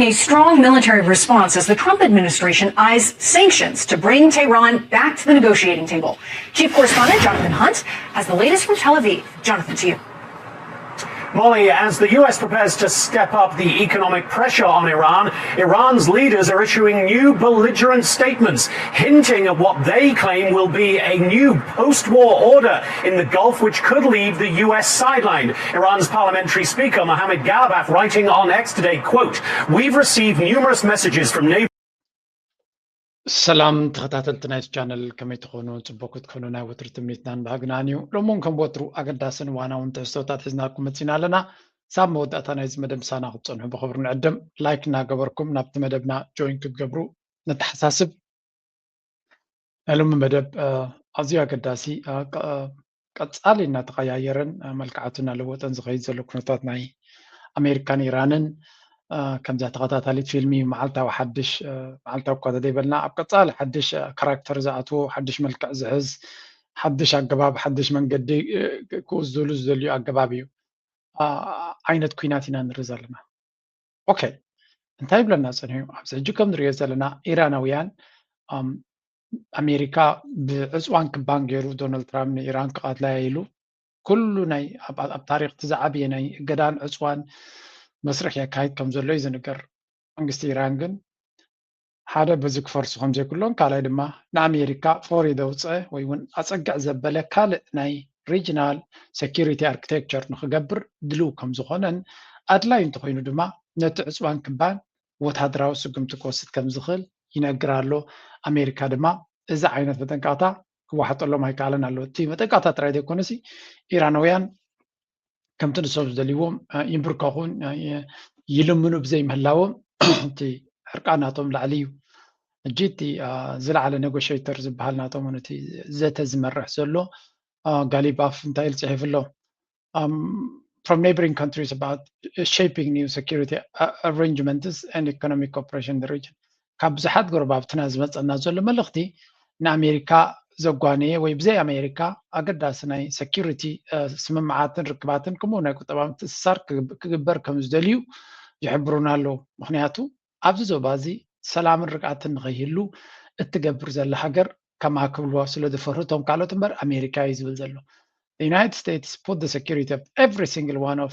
A strong military response as the Trump administration eyes sanctions to bring Tehran back to the negotiating table. Chief correspondent Jonathan Hunt has the latest from Tel Aviv. Jonathan, to you. Molly, as the U S prepares to step up the economic pressure on Iran, Iran's leaders are issuing new belligerent statements, hinting at what they claim will be a new post-war order in the Gulf, which could leave the U S sidelined. Iran's parliamentary speaker Mohammad Ghalibaf writing on X today, quote, "We've received numerous messages from neighbors." ሰላም ተኸታተልቲ ናይ ቻነል፣ ከመይ ትኾኑ? ጽቡቅ ክትኮኑ ናይ ወትሩ ትምኒትናን ባህግናን እዩ። ሎሚ እውን ከም ወትሩ ኣገዳስን ዋናውን ትሕዝቶታት ሒዝናኩም መጺና ኣለና። ሳብ መወዳእታ ናይዚ መደብ ምሳና ክትጸንሑ ብኽብሪ ንዕድም። ላይክ እናገበርኩም ናብቲ መደብና ጆይን ክትገብሩ ነተሓሳስብ። ናይ ሎሚ መደብ ኣዝዩ ኣገዳሲ፣ ቀጻሊ እናተቐያየረን መልክዓቱ እናለወጠን ዝኸይድ ዘሎ ኩነታት ናይ ኣሜሪካን ኢራንን፣ ከምዛ ተኸታታሊት ፊልም እዩ። መዓልታዊ ሓድሽ፣ መዓልታዊ እኳ ተደይበልና፣ ኣብ ቀጻሊ ሓድሽ ካራክተር ዝኣትዎ፣ ሓድሽ መልክዕ ዝሕዝ፣ ሓድሽ ኣገባብ፣ ሓድሽ መንገዲ ክውዝሉ ዝደልዩ ኣገባብ እዩ ዓይነት ኩናት ኢና ንርኢ ዘለና። ኦኬ፣ እንታይ ይብለና ጸኒሑ? ኣብዚ ሕጂ ከም ንሪኦ ዘለና ኢራናውያን ኣሜሪካ ብዕፅዋን ክባን ገይሩ ዶናልድ ትራምፕ ንኢራን ክቐትላ ኢሉ ኩሉ ናይ ኣብ ታሪክ እቲ ዝዓብየ ናይ እገዳን ዕፅዋን መስርሕ የካይድ ከም ዘሎ እዩ ዝንገር። መንግስቲ ኢራን ግን ሓደ በዚ ክፈርሱ ከም ዘይብሎም፣ ካልኣይ ድማ ንኣሜሪካ ፎሪ ዘውፀ ወይ እውን ኣፀግዕ ዘበለ ካልእ ናይ ሪጅናል ሴኪሪቲ ኣርክቴክቸር ንክገብር ድልው ከም ዝኾነን ኣድላይ እንተኮይኑ ድማ ነቲ ዕፅዋን ክባን ወታደራዊ ስጉምቲ ክወስድ ከም ዝኽእል ይነግር ኣሎ። ኣሜሪካ ድማ እዚ ዓይነት መጠንቀቕታ ክወሓጠሎም ኣይከኣለን ኣሎ። እቲ መጠንቀቕታ ጥራይ ዘይኮነሲ ኢራናውያን ከምቲ ንሶም ዝደልይዎም ይንብርከኹን ይልምኑ ብዘይ ምህላዎም እቲ ሕርቃን ናቶም ላዕሊ እዩ። ሕጂ እቲ ዝለዓለ ኔጎሽተር ዝበሃል ናቶም እቲ ዘተ ዝመርሕ ዘሎ ጋሊባፍ እንታይ ኢሉ ፅሒፉ ኣሎ? From neighboring countries about shaping new security arrangements and economic cooperation in the region. ካብ ብዙሓት ጎረባብትና ዝመፀና ዘሎ መልእኽቲ ንኣሜሪካ ዘጓነየ ወይ ብዘይ ኣሜሪካ ኣገዳሲ ናይ ሴኪሪቲ ስምምዓትን ርክባትን ከምኡ ናይ ቁጠባዊ ምትእስሳር ክግበር ከም ዝደልዩ ይሕብሩና ኣለዉ። ምክንያቱ ኣብዚ ዞባ እዚ ሰላምን ርግኣትን ንኸይህሉ እትገብር ዘላ ሃገር ከማክብልዋ ስለ ዝፈርሁ እቶም ካልኦት እምበር ኣሜሪካ እዩ ዝብል ዘሎ። The United States put the security of every single one of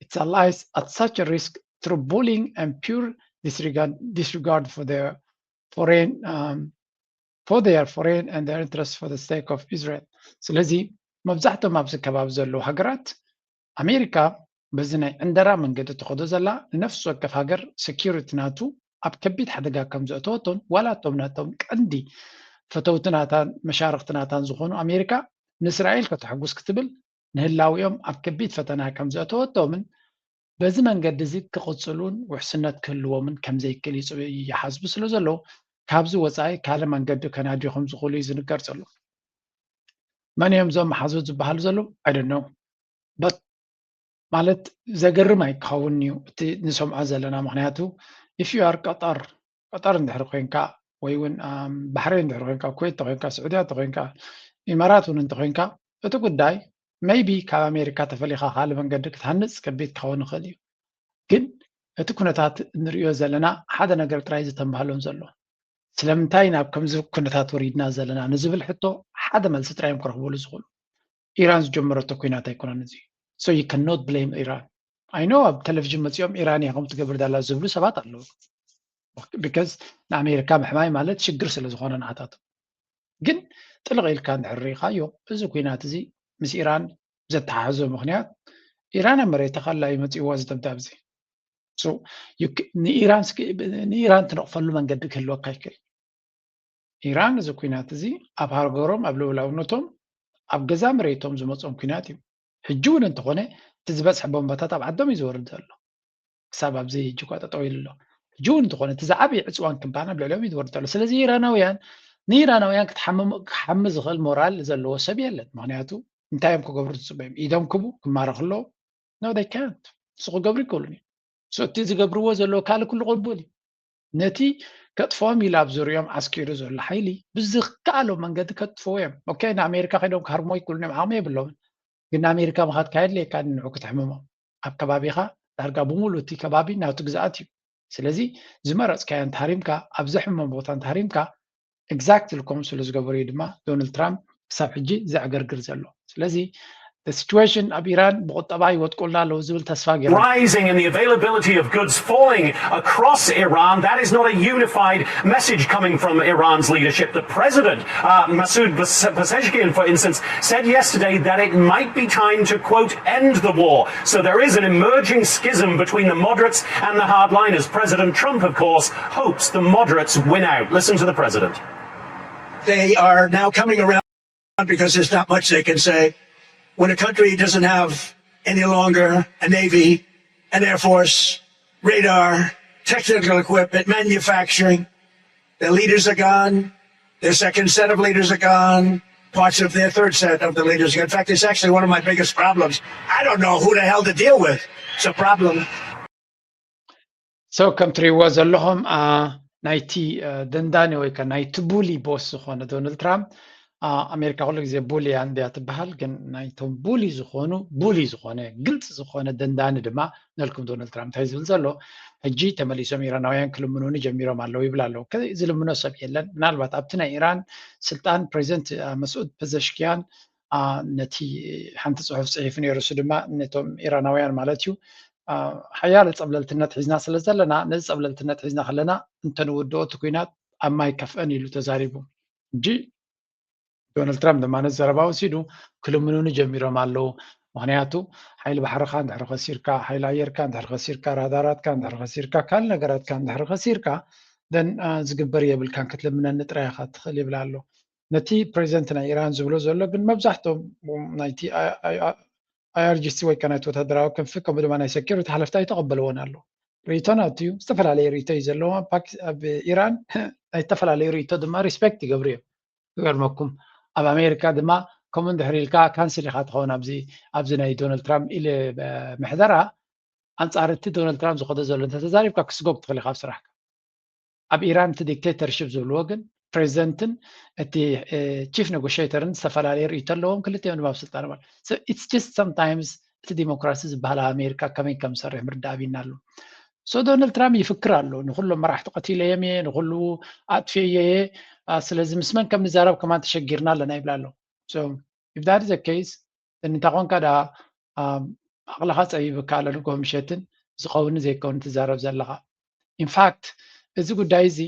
its allies at such a risk through bullying and pure disregard, disregard for their foreign um, for their foreign and their interests for the sake of Israel. ስለዚ መብዛሕቶም ኣብዚ ከባቢ ዘለዉ ሃገራት ኣሜሪካ በዚ ናይ ዕንደራ መንገዲ ትኸዶ ዘላ ንነፍሲ ወከፍ ሃገር ሴኪሪቲ ናቱ ኣብ ከቢድ ሓደጋ ከም ዘእተወቶን ዋላ እቶም ናቶም ቀንዲ ፈተውቲ ናታን መሻርክቲ ናታን ዝኾኑ ኣሜሪካ ንእስራኤል ከተሐጉስ ክትብል ንህላዊኦም ኣብ ከቢድ ፈተና ከም ዘእተወቶምን በዚ መንገዲ እዚ ክቕፅሉን ውሕስነት ክህልዎምን ከም ዘይክእል ይሓስቡ ስለ ዘለዉ ካብዚ ወፃኢ ካልእ መንገዲ ከናድዩ ከም ዝኽእሉ እዩ ዝንገር ዘሎ። መን እዮም እዞም መሓዙት ዝበሃሉ ዘለዉ? I don't know but ማለት ዘገርም ኣይክኸውን እዩ እቲ ንሰምዖ ዘለና። ምክንያቱ if you are ቀጠር ቀጠር እንድሕር ኮይንካ ወይ እውን ባሕሬን እንድሕር ኮይንካ ኩዌት ተኮይንካ ስዑድያ ተኮይንካ ኢማራት እውን እንተኮይንካ እቲ ጉዳይ maybe ካብ ኣሜሪካ ተፈሊካ ካልእ መንገዲ ክትሃንፅ ከቢድ ክኸውን ይኽእል እዩ። ግን እቲ ኩነታት እንሪኦ ዘለና ሓደ ነገር ጥራይ ዝተንባህሎም ዘሎ ስለምንታይ ናብ ከምዚ ኩነታት ወሪድና ዘለና ንዝብል ሕቶ ሓደ መልሲ ጥራይ እዮም ክረኽብሉ ዝኽእሉ። ኢራን ዝጀመረቶ ኩናት ኣይኮነን እዚ። So you cannot blame Iran. I know ኣብ ቴሌቪዥን መፂኦም ኢራን እያ ከም ትገብር ዳላ ዝብሉ ሰባት ኣለዉ። Because ንኣሜሪካ ምሕማይ ማለት ሽግር ስለ ዝኾነ ንዓታቶም። ግን ጥልቕ ኢልካ እንድሕር ርኢኻዮ እዚ ኩናት እዚ ምስ ኢራን ዘተሓሕዞ ምክንያት ኢራን ኣብ መሬት ተኻላ እዩ መፂእዋ እዚ ደብዳብ እዚ። ንኢራን ትነቕፈሉ መንገዲ ክህልወካ ይክእል። ኢራን እዚ ኩናት እዚ ኣብ ሃገሮም ኣብ ልኡላውነቶም ኣብ ገዛ መሬቶም ዝመፆም ኩናት እዩ። ሕጂ እውን እንተኾነ እቲ ዝበፅሐ ቦምባታት ኣብ ዓዶም እዩ ዝወርድ ዘሎ። ክሳብ ኣብዚ ሕጂ እኳ ጠጠው ኢሉ ኣሎ። ሕጂ እውን እንተኾነ እቲ ዝዓበየ ዕፅዋን ክባን ኣብ ልዕሊኦም እዩ ዝወርድ ዘሎ። ስለዚ ኢራናውያን ንኢራናውያን ክትሓሚ ዝኽእል ሞራል ዘለዎ ሰብ የለን። ምክንያቱ እንታይ እዮም ክገብሩ ትፅበዮም? ኢዶም ክቡ ክማረኹ ኣለዎም? No they can't. እሱ ክገብሩ ይክእሉን እዮም። So እቲ ዝገብርዎ ዘለዉ ካልእ ኩሉ ቅቡል እዩ። ነቲ ከጥፍኦም ኢሉ ኣብ ዙርዮም ዓስኪሩ ዘሎ ሓይሊ ብዝከኣሎ መንገዲ ከጥፍዎ እዮም። ኦኬ ንኣሜሪካ ከይዶም ክሃርሞ ይክእሉን እዮም፣ ዓቕሚ የብሎምን። ግን ንኣሜሪካ ምኻድ ካየድልየካ ንዑ ክትሕምሞ ኣብ ከባቢኻ ዳርጋ ብምሉእ እቲ ከባቢ ናቱ ግዝኣት እዩ። ስለዚ ዝመረፅካዮ እንተሃሪምካ፣ ኣብ ዘሕመም ቦታ እንተሃሪምካ፣ exactly ከምኡ ስለ ዝገበሩ እዩ ድማ ዶናልድ ትራምፕ ክሳብ ሕጂ ዘዕገርግር ዘሎ። ስለዚ situation ኣብ ኢራን ብቁጠባ ይወድቁልና ኣለዉ ዝብል ተስፋ ገይሩ። Rising and the availability of goods falling across Iran, that is not a unified message coming from Iran's leadership. The president, uh, Masoud Pezeshkian, for instance, said yesterday that it might be time to, quote, end the war. So there is an emerging schism between the moderates and the hardliners. President Trump, of course, hopes the moderates win out. Listen to the president. They are now coming around because there's not much they can say. When a country doesn't have any longer a navy, an air force, radar, technical equipment, manufacturing, their leaders are gone, their second set of leaders are gone, parts of their third set of the leaders. In fact, it's actually one of my biggest problems. I don't know who the hell to deal with. It's a problem. So ከም ትሪእዎ ዘለኹም ናይቲ ደንዳኒ ወይ ከዓ ናይቲ ቡሊ ቦስ ዝኾነ ዶናልድ ትራምፕ፣ ኣሜሪካ ኩሉ ግዜ ቡሊ እያ እንድያ ትበሃል፣ ግን ናይቶም ቡሊ ዝኾኑ ቡሊ ዝኾነ ግልፂ ዝኾነ ደንዳኒ ድማ ነልኩም ዶናልድ ትራምፕ እንታይ ዝብል ዘሎ፣ ሕጂ ተመሊሶም ኢራናውያን ክልምኑኒ ጀሚሮም ኣለዉ ይብል ኣለዉ። ዝልምኖ ሰብ የለን። ምናልባት ኣብቲ ናይ ኢራን ስልጣን ፕሬዚደንት መስዑድ ፐዘሽኪያን ነቲ ሓንቲ ፅሑፍ ፅሒፉ ነይሩ። እሱ ድማ ነቶም ኢራናውያን ማለት እዩ ሓያለ ፀብለልትነት ሒዝና ስለ ዘለና፣ ነዚ ፀብለልትነት ሒዝና ከለና እንተንውድኦ እቲ ኩናት ኣብ ማይ ከፍአን ኢሉ ተዛሪቡ። ሕጂ ዶናልድ ትራምፕ ድማ ነዚ ዘረባ ወሲዱ ክልምኑኒ ጀሚሮም ኣለዉ። ምክንያቱ ሓይሊ ባሕርኻ እንድሕር ከሲርካ፣ ሓይሊ ኣየርካ እንድሕር ከሲርካ፣ ራዳራትካ እንድሕር ከሲርካ፣ ካልእ ነገራትካ እንድሕር ከሲርካ፣ then ዝግበር የብልካን፣ ክትልምነኒ ጥራይ ኢኻ ትኽእል ይብል ኣሎ። ነቲ ፕሬዚደንት ናይ ኢራን ዝብሎ ዘሎ ግን መብዛሕትኦም ናይቲ ኣይኣርጂሲ ወይ ከዓ ናይቲ ወታደራዊ ክንፊ ከምኡ ድማ ናይ ሴኪሪቲ ሓለፍቲ ኣይተቐበልዎን ኣሎ። ርእይቶና እትዩ ዝተፈላለየ ርእይቶ እዩ ዘለዎ። ኣብ ኢራን ናይ ዝተፈላለዩ ርእይቶ ድማ ሪስፔክት ይገብሩ እዮም። ክገርመኩም ኣብ ኣሜሪካ ድማ ከምኡ እንድሕር ኢልካ ካንስል ኢኻ ትኸውን። ኣብዚ ኣብዚ ናይ ዶናልድ ትራምፕ ኢለ ምሕደራ ኣንጻር እቲ ዶናልድ ትራምፕ ዝኸዶ ዘሎ እንተተዛሪብካ ክስጎግ ትኽእል ኢኻ ኣብ ስራሕካ። ኣብ ኢራን እቲ ዲክቴተርሽፕ ዝብልዎ ግን ፕሬዚደንትን እቲ ቺፍ ኔጎሽተርን ዝተፈላለየ ርእይቶ ኣለዎም። ክልቲኦም ድማ ኣብ ስልጣን ማለት it's just sometimes እቲ ዲሞክራሲ ዝበሃል ኣብ ኣሜሪካ ከመይ ከም ዝሰርሕ ምርዳእ ኣብይና ኣሎ። So ዶናልድ ትራምፕ ይፍክር ኣሎ፣ ንኩሎም መራሕቲ ቀቲለዮም እየ፣ ንኩሉ ኣጥፊኤዮ እየ፣ ስለዚ ምስ መን ከም ንዛረብ ከማን ተሸጊርና ኣለና ይብል ኣሎ። So if that is the case እንታይ ኮንካ ደኣ ዓቕልኻ ፀቢብካ ኣሎ ንግሆ ምሸትን ዝኸውን ዘይከውን ትዛረብ ዘለኻ። In fact እዚ ጉዳይ እዚ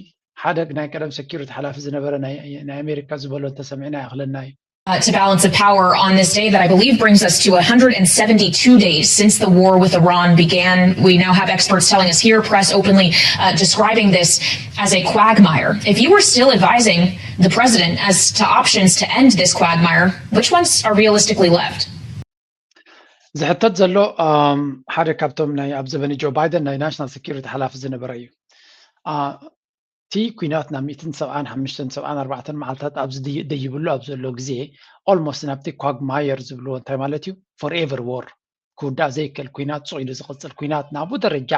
ሓደ ናይ ቀደም ሴኪሪቲ ሓላፊ ዝነበረ ናይ ኣሜሪካ ዝበሎ እንተሰሚዕና ይኣኽለና እዩ። Uh, to balance of power on this day that I believe brings us to one hundred seventy-two days since the war with Iran began. We now have experts telling us here, press openly uh, describing this as a quagmire. If you were still advising the president as to options to end this quagmire, which ones are realistically left? ዝሕተት ዘሎ ሓደ ካብቶም ናይ ኣብ ዘበነ ጆ ባይደን ናይ ናሽናል ሴኪሪቲ ሓላፊ ዝነበረ እዩ። እቲ ኩናት ናብ ሚእትን ሰብዓን ሓሙሽተን ሰብዓን ኣርባዕተን መዓልታት ኣብዚ ደይብሉ ኣብ ዘሎ ግዜ ኦልሞስት ናብቲ ኳግማየር ዝብልዎ እንታይ ማለት እዩ? ፎርኤቨር ዎር ክውዳእ ዘይክእል ኩናት ሱቕ ኢሉ ዝቕፅል ኩናት ናብኡ ደረጃ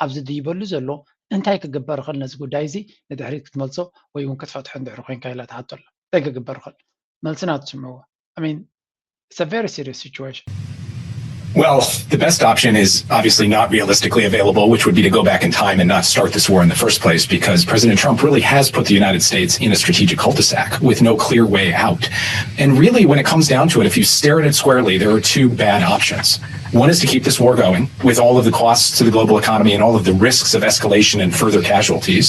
ኣብዚ ደይበሉ ዘሎ እንታይ ክግበር ይኽእል ነዚ ጉዳይ እዚ ንድሕሪት ክትመልሶ ወይ እውን ክትፈትሖ እንድሕሪ ኮይንካ ኢላ ትሓቶ ኣላ። እንታይ ክግበር ይኽእል? መልስና ትስምዕዎ። I mean, it's a very serious situation. Well, the best option is obviously not realistically available, which would be to go back in time and not start this war in the first place, because President Trump really has put the United States in a strategic cul de sac with no clear way out. And really, when it comes down to it, if you stare at it squarely, there are two bad options. One is to keep this war going with all of the costs to the global economy and all of the risks of escalation and further casualties.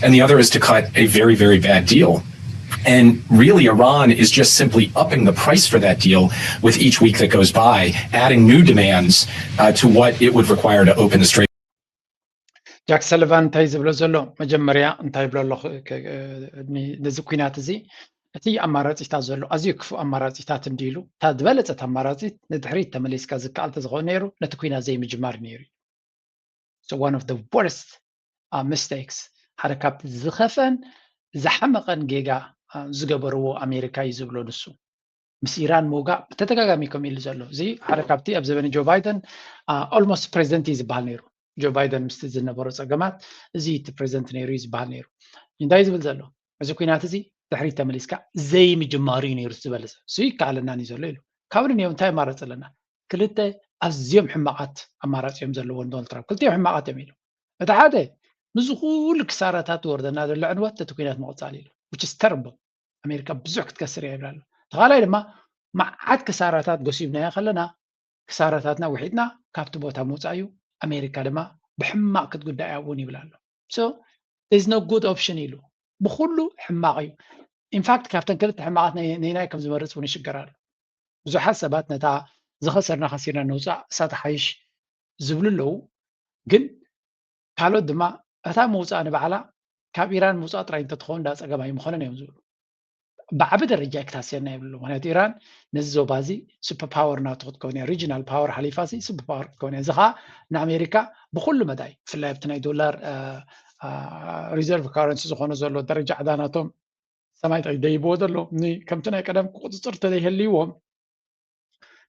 And the other is to cut a very, very bad deal. And really, Iran is just simply upping the price for that deal with each week that goes by, adding new demands uh, to what it would require to open the Strait. ጃክ ሰልቫን እንታይ ዝብሎ ዘሎ? መጀመርያ እንታይ ይብሎ ኣሎ? ነዚ ኩናት እዚ እቲ ኣማራፂታት ዘሎ ኣዝዩ ክፉእ ኣማራፂታት እንዲ ኢሉ፣ እታ ዝበለፀት ኣማራፂት ንድሕሪት ተመሊስካ ዝከኣል ተዝኸውን ነይሩ ነቲ ኩናት ዘይምጅማር ነይሩ። So one of the worst mistakes፣ ሓደ ካብቲ ዝኸፍአን ዝሓመቐን ጌጋ ዝገበርዎ ኣሜሪካ እዩ ዝብሎ ንሱ። ምስ ኢራን ምውጋእ ብተደጋጋሚ ከም ኢሉ ዘሎ፣ እዚ ሓደ ካብቲ ኣብ ዘበነ ጆ ባይደን ኦልሞስት ፕሬዚደንት እዩ ዝበሃል ነይሩ። ጆ ባይደን ምስቲ ዝነበሮ ፀገማት እዚ እቲ ፕሬዚደንት ነይሩ እዩ ዝበሃል ነይሩ። እንታይ ዝብል ዘሎ? እዚ ኩናት እዚ ድሕሪት ተመሊስካ ዘይምጅማሩ እዩ ነይሩ ዝበለ ሰብ። እሱ ይከኣለናን እዩ ዘሎ ኢሉ። ካብ ንንዮም እንታይ ኣማራፂ ኣለና? ክልተ ኣዝዮም ሕማቓት ኣማራፂ እዮም ዘለዎም ዶናልድ ትራምፕ። ክልቲኦም ሕማቓት እዮም ኢሉ። እቲ ሓደ ንዚ ኩሉ ክሳራታት ዝወርደና ዘሎ ዕንወት እቲ ኩናት ምቕጻል ኢሉ፣ which is terrible። ኣሜሪካ ብዙሕ ክትከስር እያ ይብል ኣሎ። ተኻላይ ድማ መዓት ክሳራታት ጎሲብናዮ ከለና ክሳራታትና ውሒጥና ካብቲ ቦታ ምውፃእ እዩ። ኣሜሪካ ድማ ብሕማቕ ክትጉዳእ እያ እውን ይብል ኣሎ። So there's no good option ኢሉ ብኩሉ ሕማቕ እዩ። ኢንፋክት ካብተን ክልተ ሕማቓት ነይናይ ከም ዝመርፅ እውን ይሽገር ኣሎ። ብዙሓት ሰባት ነታ ዝኸሰርና ከሲርና ንውፃእ እሳ ትሓይሽ ዝብሉ ኣለዉ። ግን ካልኦት ድማ እታ ምውፃእ ንባዕላ ካብ ኢራን ምውፃእ ጥራይ እንተትኸውን ዳ ፀገም ኣይምኾነን እዮም ዝብሉ። ብዓቢ ደረጃ ክታስየና ይብሉ። ምክንያቱ ኢራን ነዚ ዞባ እዚ ሱፐር ፓወር ናቱ ክትከውን እያ፣ ሪጂናል ፓወር ሓሊፋ ሲ ሱፐር ፓወር ክትከውን እያ። እዚ ከዓ ንኣሜሪካ ብኩሉ መዳይ ብፍላይ ኣብቲ ናይ ዶላር ሪዘርቭ ካረንሲ ዝኾነ ዘሎ ደረጃ ዕዳናቶም ሰማይ ደይብዎ ዘሎ ከምቲ ናይ ቀደም ቁፅፅር ተዘይህልይዎም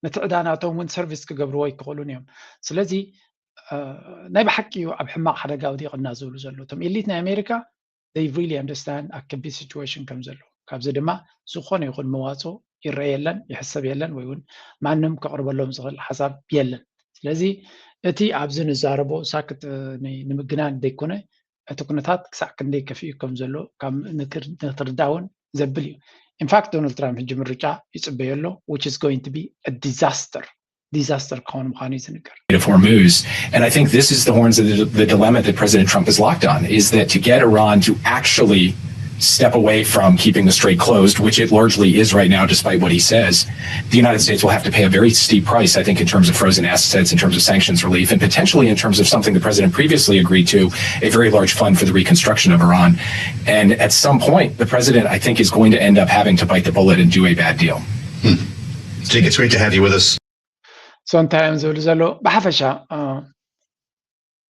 ነቲ ዕዳናቶም እውን ሰርቪስ ክገብርዎ ኣይክኽእሉን እዮም። ስለዚ ናይ ብሓቂ እዩ ኣብ ሕማቕ ሓደጋ ወዲቕና ዝብሉ ዘለዉ እቶም ኤሊት ናይ ኣሜሪካ they really understand ኣከቢ ሲቹዌሽን ከም ዘለዉ። ካብዚ ድማ ዝኾነ ይኹን መዋፅኦ ይረአ የለን፣ ይሕሰብ የለን፣ ወይ እውን ማንም ከቕርበሎም ዝኽእል ሓሳብ የለን። ስለዚ እቲ ኣብዚ ንዛረቦ ሳክት ንምግናን ዘይኮነ እቲ ኩነታት ክሳዕ ክንደይ ከፊኡ ከም ዘሎ ካብ ንክር- ንክትርዳእ እውን ዘብል እዩ። ኢንፋክት ዶናልድ ትራምፕ ሕጂ ምርጫ ይፅበዮ ኣሎ which is going to be a disaster disaster ክኸውን ምዃኑ እዩ ዝንገር። of Hormuz. And I think this is the horns of the, the dilemma that President Trump is locked on, is that to get Iran to actually step away from keeping the strait closed, which it largely is right now, despite what he says, the United States will have to pay a very steep price, I think, in terms of frozen assets, in terms of sanctions relief, and potentially in terms of something the president previously agreed to, a very large fund for the reconstruction of Iran. And at some point, the president, I think, is going to end up having to bite the bullet and do a bad deal. Jake, it's great to have you with us. So እንታይ እዮም ዝብሉ ዘለዉ? ብሓፈሻ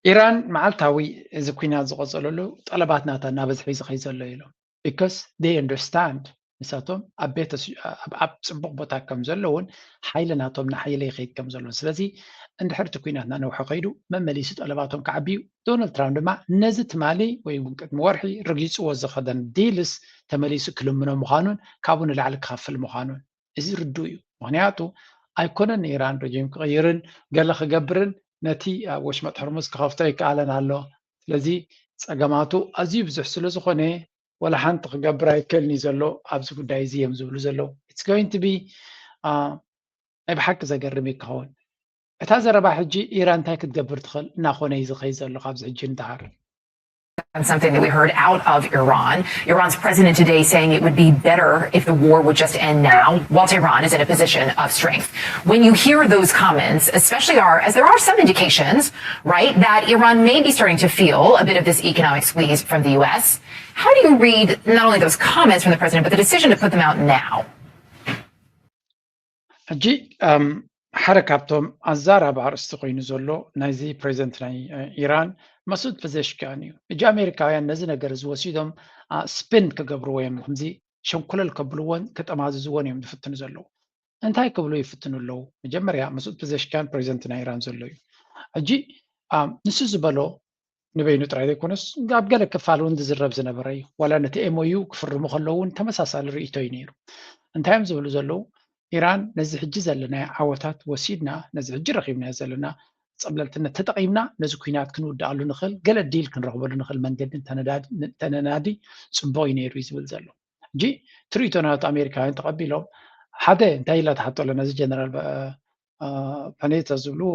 ኢራን መዓልታዊ እዚ ኩናት ዝቐፀለሉ ጠለባት ናታ እናበዝሐ እዩ ዝኸይድ ዘሎ ኢሎም። Because they understand ንሳቶም ኣብ ቤተ ኣብ ፅቡቕ ቦታ ከም ዘለውን ሓይሊ ናቶም ንሓይለ ይኸይድ ከም ዘለውን። ስለዚ እንድሕር እቲ ኩናት እናነውሐ ከይዱ መመሊሱ ጠለባቶም ክዓቢ እዩ። ዶናልድ ትራምፕ ድማ ነዚ ትማሊ ወይ እውን ቅድሚ ወርሒ ረጊፅዎ ዝኸደን ዲልስ ተመሊሱ ክልምኖ ምዃኑን ካብኡ ንላዕሊ ክኸፍል ምዃኑን እዚ ርዱእ እዩ። ምክንያቱ ኣይኮነን ንኢራን ረጂም ክቕይርን ገለ ክገብርን ነቲ ኣብ ወሽመጥ ሕርሙዝ ክኸፍቶ ይከኣለን ኣሎ። ስለዚ ፀገማቱ ኣዝዩ ብዙሕ ስለ ዝኾነ ወላ ሓንቲ ክገብር ኣይክእልን እዩ ዘሎ ኣብዚ ጉዳይ እዚ እዮም ዝብሉ ዘለዉ። It's going to be ናይ ብሓቂ ዘገርም እዩ ክኸውን። እታ ዘረባ ሕጂ ኢራን እንታይ ክትገብር ትኽእል እናኾነ እዩ ዝኸይድ ዘሎ ካብዚ ሕጂ ንደሓር። Something that we heard out of Iran. Iran's president today saying it would be better if the war would just end now, while Tehran is in a position of strength. When you hear those comments, especially are, as there are some indications, right, that Iran may be starting to feel a bit of this economic squeeze from the U S, how do you read not only those comments from the president, but the decision to put them out now? ሕጂ ሓደ ካብቶም ኣዛራቢ ኣርእስቲ ኮይኑ ዘሎ ናይዚ ፕሬዚደንት ናይ ኢራን መሱድ ፐዘሽኪያን እዩ። ሕጂ ኣሜሪካውያን ነዚ ነገር እዚ ወሲዶም ስፒን ክገብርዎ እዮም፣ ከምዚ ሸንኮለል ከብልዎን ከጠማዝዝዎን እዮም ዝፍትኑ ዘለዉ። እንታይ ክብሉ ይፍትኑ ኣለዉ? መጀመርያ መሱድ ፐዘሽኪያን ፕሬዚደንት ናይ ኢራን ዘሎ እዩ። ሕጂ ንሱ ዝበሎ ንበይኑ ጥራይ ዘይኮነስ ኣብ ገለ ክፋል እውን ዝዝረብ ዝነበረ እዩ። ዋላ ነቲ ኤምኦዩ ክፍርሙ ከለዉ እውን ተመሳሳሊ ርእይቶ እዩ ነይሩ። እንታይ እዮም ዝብሉ ዘለዉ? ኢራን ነዚ ሕጂ ዘለናዮ ዓወታት ወሲድና ነዚ ሕጂ ረኺብናዮ ዘለና ፀብለልትነት ተጠቒምና ነዚ ኩናት ክንውድኣሉ ንኽእል ገለ ዲል ክንረኽበሉ ንኽእል መንገዲ እንተነዳዲ ፅቡቕ እዩ ነይሩ እዩ ዝብል ዘሎ። ሕጂ ትርኢቶ ናቱ ኣሜሪካውያን ተቐቢሎም ሓደ እንታይ ኢላ ትሓቶ ኣላ ነዚ ጀነራል ፓኔታ ዝብልዎ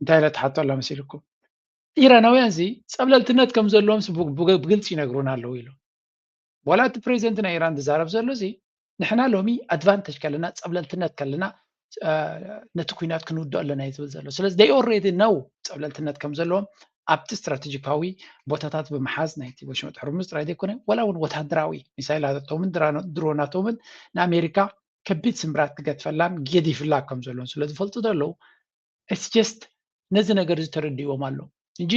እንታይ ኢላ ትሓቶ ኣላ መሲልኩም? ኢራናውያን እዚ ፀብለልትነት ከም ዘለዎም ብግልፂ ይነግሩና ኣለዉ ኢሉ። ዋላ እቲ ፕሬዚደንት ናይ ኢራን ዝዛረብ ዘሎ እዚ ንሕና ሎሚ ኣድቫንተጅ ከለና ፀብለልትነት ከለና ነቲ ኩናት ክንውድኦ ኣለና እዩ ዝብል ዘሎ። ስለዚ they already know ፀብለልትነት ከም ዘለዎም ኣብቲ ስትራቴጂካዊ ቦታታት ብምሓዝ ናይቲ ወሽመጥ ሕርሙዝ ጥራይ ዘይኮነ ዋላ እውን ወታደራዊ ሚሳይላቶምን ድሮናቶምን ንኣሜሪካ ከቢድ ስምብራት ክገድፈላን ገዲፍላ ከም ዘለውን ስለ ዝፈልጡ ዘለዉ it's just ነዚ ነገር እዚ ተረዲዎም ኣሎ እንጂ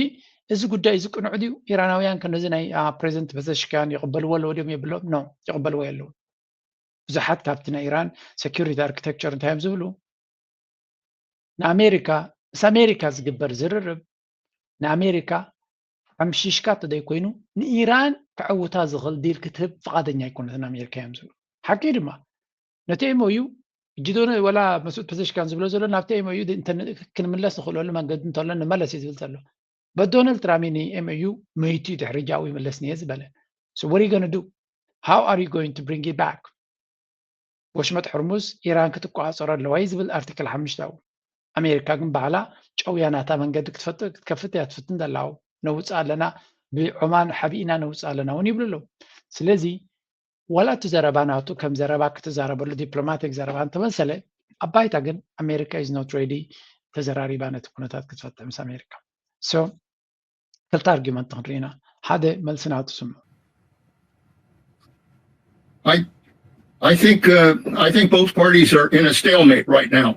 እዚ ጉዳይ እዚ ቅኑዕ ድዩ? ኢራናውያን ከ ነዚ ናይ ፕሬዚደንት ፐዘሽኪያን ይቕበልዎ ኣለዉ ድዮም የብሎም? ኖ፣ ይቕበልዎ የለዉ። ብዙሓት ካብቲ ናይ ኢራን ሴኩሪቲ ኣርኪቴክቸር እንታይ እዮም ዝብሉ? ንኣሜሪካ ምስ ኣሜሪካ ዝግበር ዝርርብ ንኣሜሪካ ሓምሺሽካ ተደይኮይኑ ንኢራን ከዕውታ ዝኽእል ዲል ክትህብ ፍቓደኛ ኣይኮነትን ኣሜሪካ እዮም ዝብሉ። ሓቂ ድማ ነቲ ኤምኦዩ ሕጂ ዶ ወላ መስዑድ ፐዘሽካን ዝብሎ ዘሎ ናብቲ ኤምኦዩ ክንምለስ ንኽእለሉ መንገዲ እንተሎ ንመለስ እዩ ዝብል ዘሎ። But Donald Trump ን M O U መይቱ ድሕሪ ጃኡ ይምለስ ንየ ዝበለ። So what are you going to do? How are you going to bring it back? ወሽመጥ ሕርሙዝ ኢራን ክትቆፃፀሮ ኣለዋ እዩ ዝብል ኣርቲክል ሓሙሽተ። ኣሜሪካ ግን ባዕላ ጨውያ ናታ መንገዲ ክትፈጥር ክትከፍት እያ ትፍትን ዘላው። ነውፅእ ኣለና፣ ብዖማን ሓቢእና ነውፅእ ኣለና እውን ይብሉ ኣለዉ። ስለዚ ዋላ እቲ ዘረባ ናቱ ከም ዘረባ ክትዛረበሉ ዲፕሎማቲክ ዘረባ እንተመሰለ፣ ኣብ ባይታ ግን ኣሜሪካ is not ready ተዘራሪባ ነቲ ኩነታት ክትፈትሕ ምስ ኣሜሪካ። So ክልተ ኣርጊመንት ክንርኢ ኢና። ሓደ መልሲ ናቱ ስምዑ። I I think uh, I think both parties are in a stalemate right now,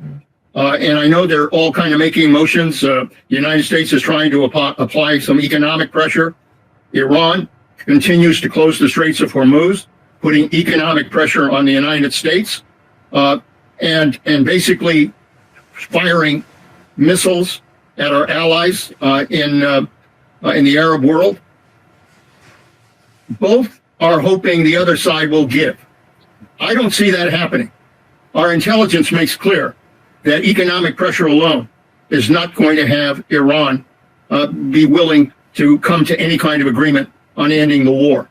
uh, and I know they're all kind of making motions. Uh, the United States is trying to apo- apply some economic pressure. Iran continues to close the Straits of Hormuz, putting economic pressure on the United States, uh, and and basically firing missiles at our allies uh, in uh, uh, in the Arab world. Both are hoping the other side will give. I don't see that happening. Our intelligence makes clear that economic pressure alone is not going to have Iran uh, be willing to come to any kind of agreement on ending the war.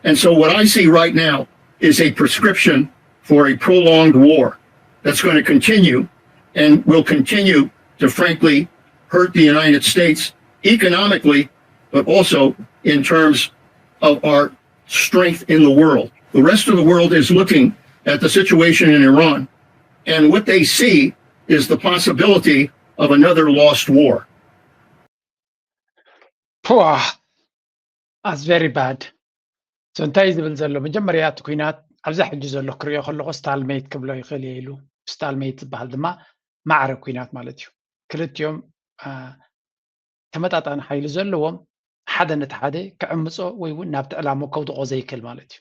And so, what I see right now is a prescription for a prolonged war that's going to continue and will continue to, frankly, hurt the United States economically, but also in terms of our strength in the world. The rest of the world is looking at the situation in Iran, and what they see is the possibility of another lost war. ፖዋ ኣስ ቨሪ ባድ። So እንታይ እዩ ዝብል ዘሎ? መጀመርያ እቲ ኩናት ኣብዛ ሕጂ ዘሎ ክሪኦ ከለኹ ስታልሜት ክብሎ ይኽእል እየ ኢሉ። ስታልሜት ዝበሃል ድማ ማዕረ ኩናት ማለት እዩ። ክልቲኦም ተመጣጣኒ ሓይሊ ዘለዎም ሓደ ነቲ ሓደ ክዕምፆ ወይ እውን ናብቲ ዕላሞ ከውድቆ ዘይክእል ማለት እዩ።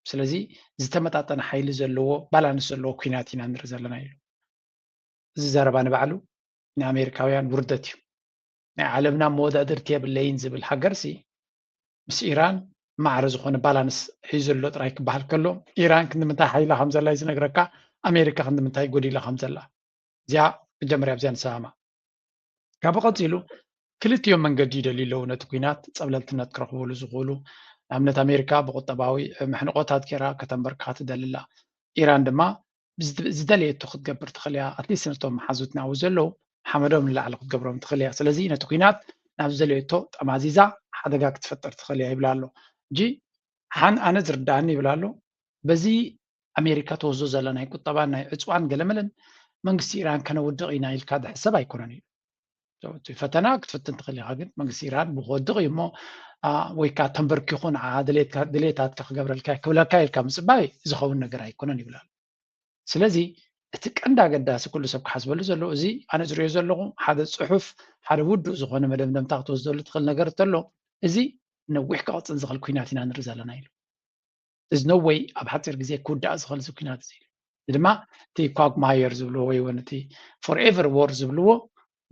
ስለዚ ዝተመጣጠነ ሓይሊ ዘለዎ ባላንስ ዘለዎ ኩናት ኢና ንርኢ ዘለና ኢሉ። እዚ ዘረባ ንባዕሉ ንኣሜሪካውያን ውርደት እዩ። ናይ ዓለምና መወዳድርቲ የብለይን ዝብል ሃገርሲ ምስ ኢራን ማዕረ ዝኾነ ባላንስ ሒዙ ኣሎ ጥራይ ክበሃል ከሎ፣ ኢራን ክንዲ ምንታይ ሓይላ ከም ዘላ እዩ ዝነግረካ፣ ኣሜሪካ ክንዲ ምንታይ ጎዲላ ከም ዘላ። እዚኣ መጀመርያ ኣብዚኣ ንሰማማዕ። ካብ ቀፂሉ ክልቲኦም መንገዲ ይደልዩ ኣለዉ ነቲ ኩናት ፀብለልትነት ክረኽብሉ ዝኽእሉ። ንኣብነት ኣሜሪካ ብቁጠባዊ መሕንቆታት ገይራ ከተንበርካ ትደሊ ኣላ። ኢራን ድማ ዝደለየቶ ክትገብር ትኽእል እያ። ኣትሊስት ነቶም መሓዙትና ኣብኡ ዘለዉ ሓመዶም ንላዕሊ ክትገብሮም ትኽእል እያ። ስለዚ ነቲ ኩናት ናብ ዝደለየቶ ጠማዚዛ ሓደጋ ክትፈጥር ትኽእል እያ ይብላ ኣሎ። ሕጂ ሓን ኣነ ዝርዳእኒ ይብል ኣሎ። በዚ ኣሜሪካ ተወስዶ ዘላ ናይ ቁጠባን ናይ ዕፅዋን ገለመለን መንግስቲ ኢራን ከነውድቕ ኢና ኢልካ ዝሕሰብ ኣይኮነን እዩ። እቲ ፈተና ክትፍትን ትኽእል ኢኻ፣ ግን መንግስቲ ኢራን ብክወድቕ እዩ እሞ ወይ ከዓ ተንበርኪኹ ንዓ ድሌታትካ ክገብረልካ ክብለካ ኢልካ ምፅባይ ዝኸውን ነገር ኣይኮነን ይብል ኣሎ። ስለዚ እቲ ቀንዲ ኣገዳሲ ኩሉ ሰብ ክሓስበሉ ዘለዎ፣ እዚ ኣነ ዝሪኦ ዘለኹ ሓደ ፅሑፍ፣ ሓደ ውዱእ ዝኾነ መደምደምታ ክትወስደሉ ትኽእል ነገር እንተሎ፣ እዚ ነዊሕ ክቕፅል ዝኽእል ኩናት ኢና ንርኢ ዘለና ኢሉ። እዚ no way ኣብ ሓፂር ግዜ ክውዳእ ዝኽእል እዚ ኩናት እዚ ኢሉ። እዚ ድማ እቲ ኳግማየር ዝብልዎ ወይ እውን እቲ ፎርኤቨር ዎር ዝብልዎ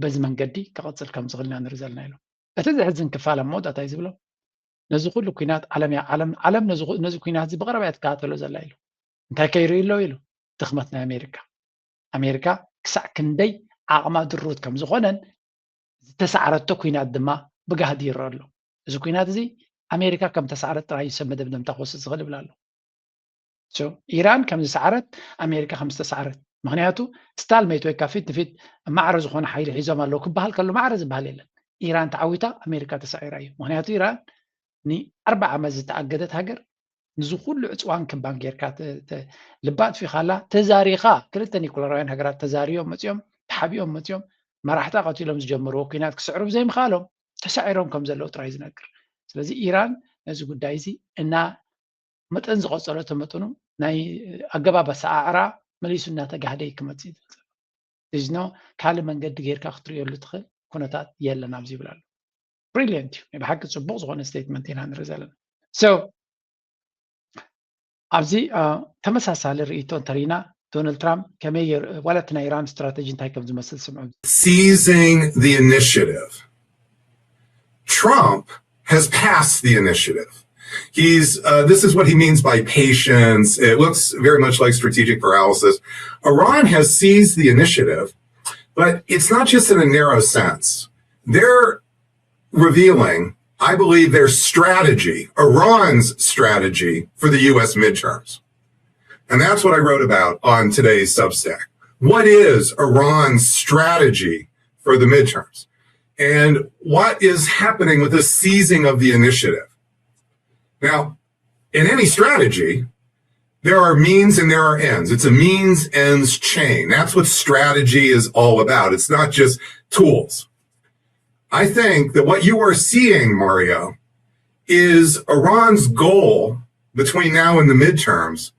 በዚ መንገዲ ክቕፅል ከም ዝኽእል ኢና ንርኢ ዘለና ኢሉ። እቲ ዘሕዝን ክፋል ኣብ መወዳእታ እዩ ዝብሎ፣ ነዚ ኩሉ ኩናት ዓለም እያ፣ ዓለም ዓለም ነዚ ኩ- ነዚ ኩናት እዚ ብቐረባ እያ ትከታተሎ ዘላ ኢሉ። እንታይ ከይርኢ ኣሎ ኢሉ? ድኽመት ናይ ኣሜሪካ። ኣሜሪካ ክሳዕ ክንደይ ዓቕማ ድሩት ከም ዝኾነን ዝተሳዕረቶ ኩናት ድማ ብጋህዲ ይረአ ኣሎ። እዚ ኩናት እዚ ኣሜሪካ ከም ተሳዕረት ጥራይ እዩ ሰብ መደምደምታ ክወስድ ዝኽእል ይብል ኣሎ። So ኢራን ከም ዝሰዓረት ኣሜሪካ ከም ዝተሰዓረት፣ ምክንያቱ ስታልሜት ወይ ከዓ ፊት ንፊት ማዕረ ዝኾነ ሓይሊ ሒዞም ኣለዉ ክበሃል ከሎ ማዕረ ዝበሃል የለን። ኢራን ተዓዊታ ኣሜሪካ ተሳዒራ እዩ። ምክንያቱ ኢራን ንኣርባዓ ዓመት ዝተኣገደት ሃገር ንዚ ኩሉ ዕፅዋን ክባን ጌርካ ተ- ተ- ልባ ኣጥፊኻላ ተዛሪኻ ክልተ ኒኩለራውያን ሃገራት ተዛሪዮም መፂኦም ተሓቢኦም መፂኦም መራሕታ ቀቲሎም ዝጀመርዎ ኩናት ክስዕሩ ብዘይምኽኣሎም ተሳዒሮም ከም ዘለዉ ጥራይ ዝነግር። ስለዚ ኢራን ነዚ ጉዳይ እዚ እና መጠን ዝቐፀሎ ተመጠኑ ናይ ኣገባብ ኣሰዓዕራ መሊሱ እናተጋህደ እዩ ክመፅእ ዝብል ዘሎ። There's no ካልእ መንገዲ ጌርካ ክትርእየሉ ትኽእል ኩነታት የለን ኣብዚ ይብል ኣሎ። ብሪሊየንት እዩ ናይ ብሓቂ ፅቡቕ ዝኾነ ስቴትመንት ኢና ንርኢ ዘለና። So ኣብዚ ተመሳሳሊ ርእይቶ እንተሪኢና ዶናልድ ትራምፕ ከመይ ዋላ እቲ ናይ ኢራን ስትራተጂ እንታይ ከም ዝመስል ስምዑ። Seizing the initiative. Trump has passed the initiative. He's uh, this is what he means by patience. It looks very much like strategic paralysis. Iran has seized the initiative, but it's not just in a narrow sense. They're revealing, I believe, their strategy, Iran's strategy for the U S midterms. And that's what I wrote about on today's Substack. What is Iran's strategy for the midterms? And what is happening with the seizing of the initiative? Now, in any strategy, there are means and there are ends. It's a means ends chain. That's what strategy is all about. It's not just tools. I think that what you are seeing, Mario, is Iran's goal between now and the midterms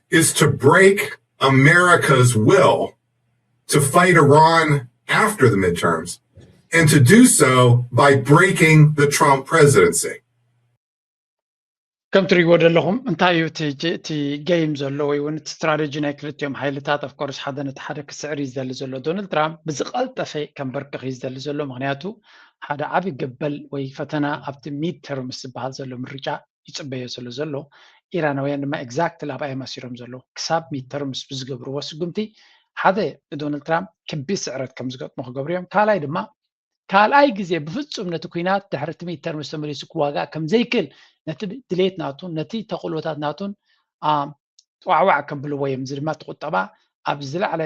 is to break America's will to fight Iran after the midterms and to do so by breaking the Trump presidency. ከም ትሪእዎ ዘለኹም እንታይ እዩ እቲ game ዘሎ ወይ እውን እቲ ስትራተጂ ናይ ክልቲኦም ሓይልታት? Of course ሓደ ነቲ ሓደ ክስዕር እዩ ዝደሊ ዘሎ። ዶናልድ ትራምፕ ብዝቐልጠፈ ከንበርክኽ እዩ ዝደሊ ዘሎ። ምክንያቱ ሓደ ዓቢ ገበል ወይ ፈተና ኣብቲ midterms ዝበሃል ዘሎ ምርጫ ይፅበዮ ስለ ዘሎ፣ ኢራናውያን ድማ exactly ኣብኣ እዮም ኣሲሮም ዘለዉ። ክሳብ midterms ብዝገብርዎ ስጉምቲ ሓደ ንዶናልድ ትራምፕ ከቢድ ስዕረት ከም ዝገጥሞ ክገብሩ እዮም። ካልኣይ ድማ ካልኣይ ግዜ ብፍጹም ነቲ ኲናት ድሕሪ እቲ midterms ተመሊሱ ክዋጋእ ከም ዘይክእል፣ ነቲ ድሌት ናቱን ነቲ ተኽእሎታት ናቱን ጣዕዋዕ ከብልዎ እዮም። እዚ ድማ እቲ ቁጠባ ኣብ ዝለዓለ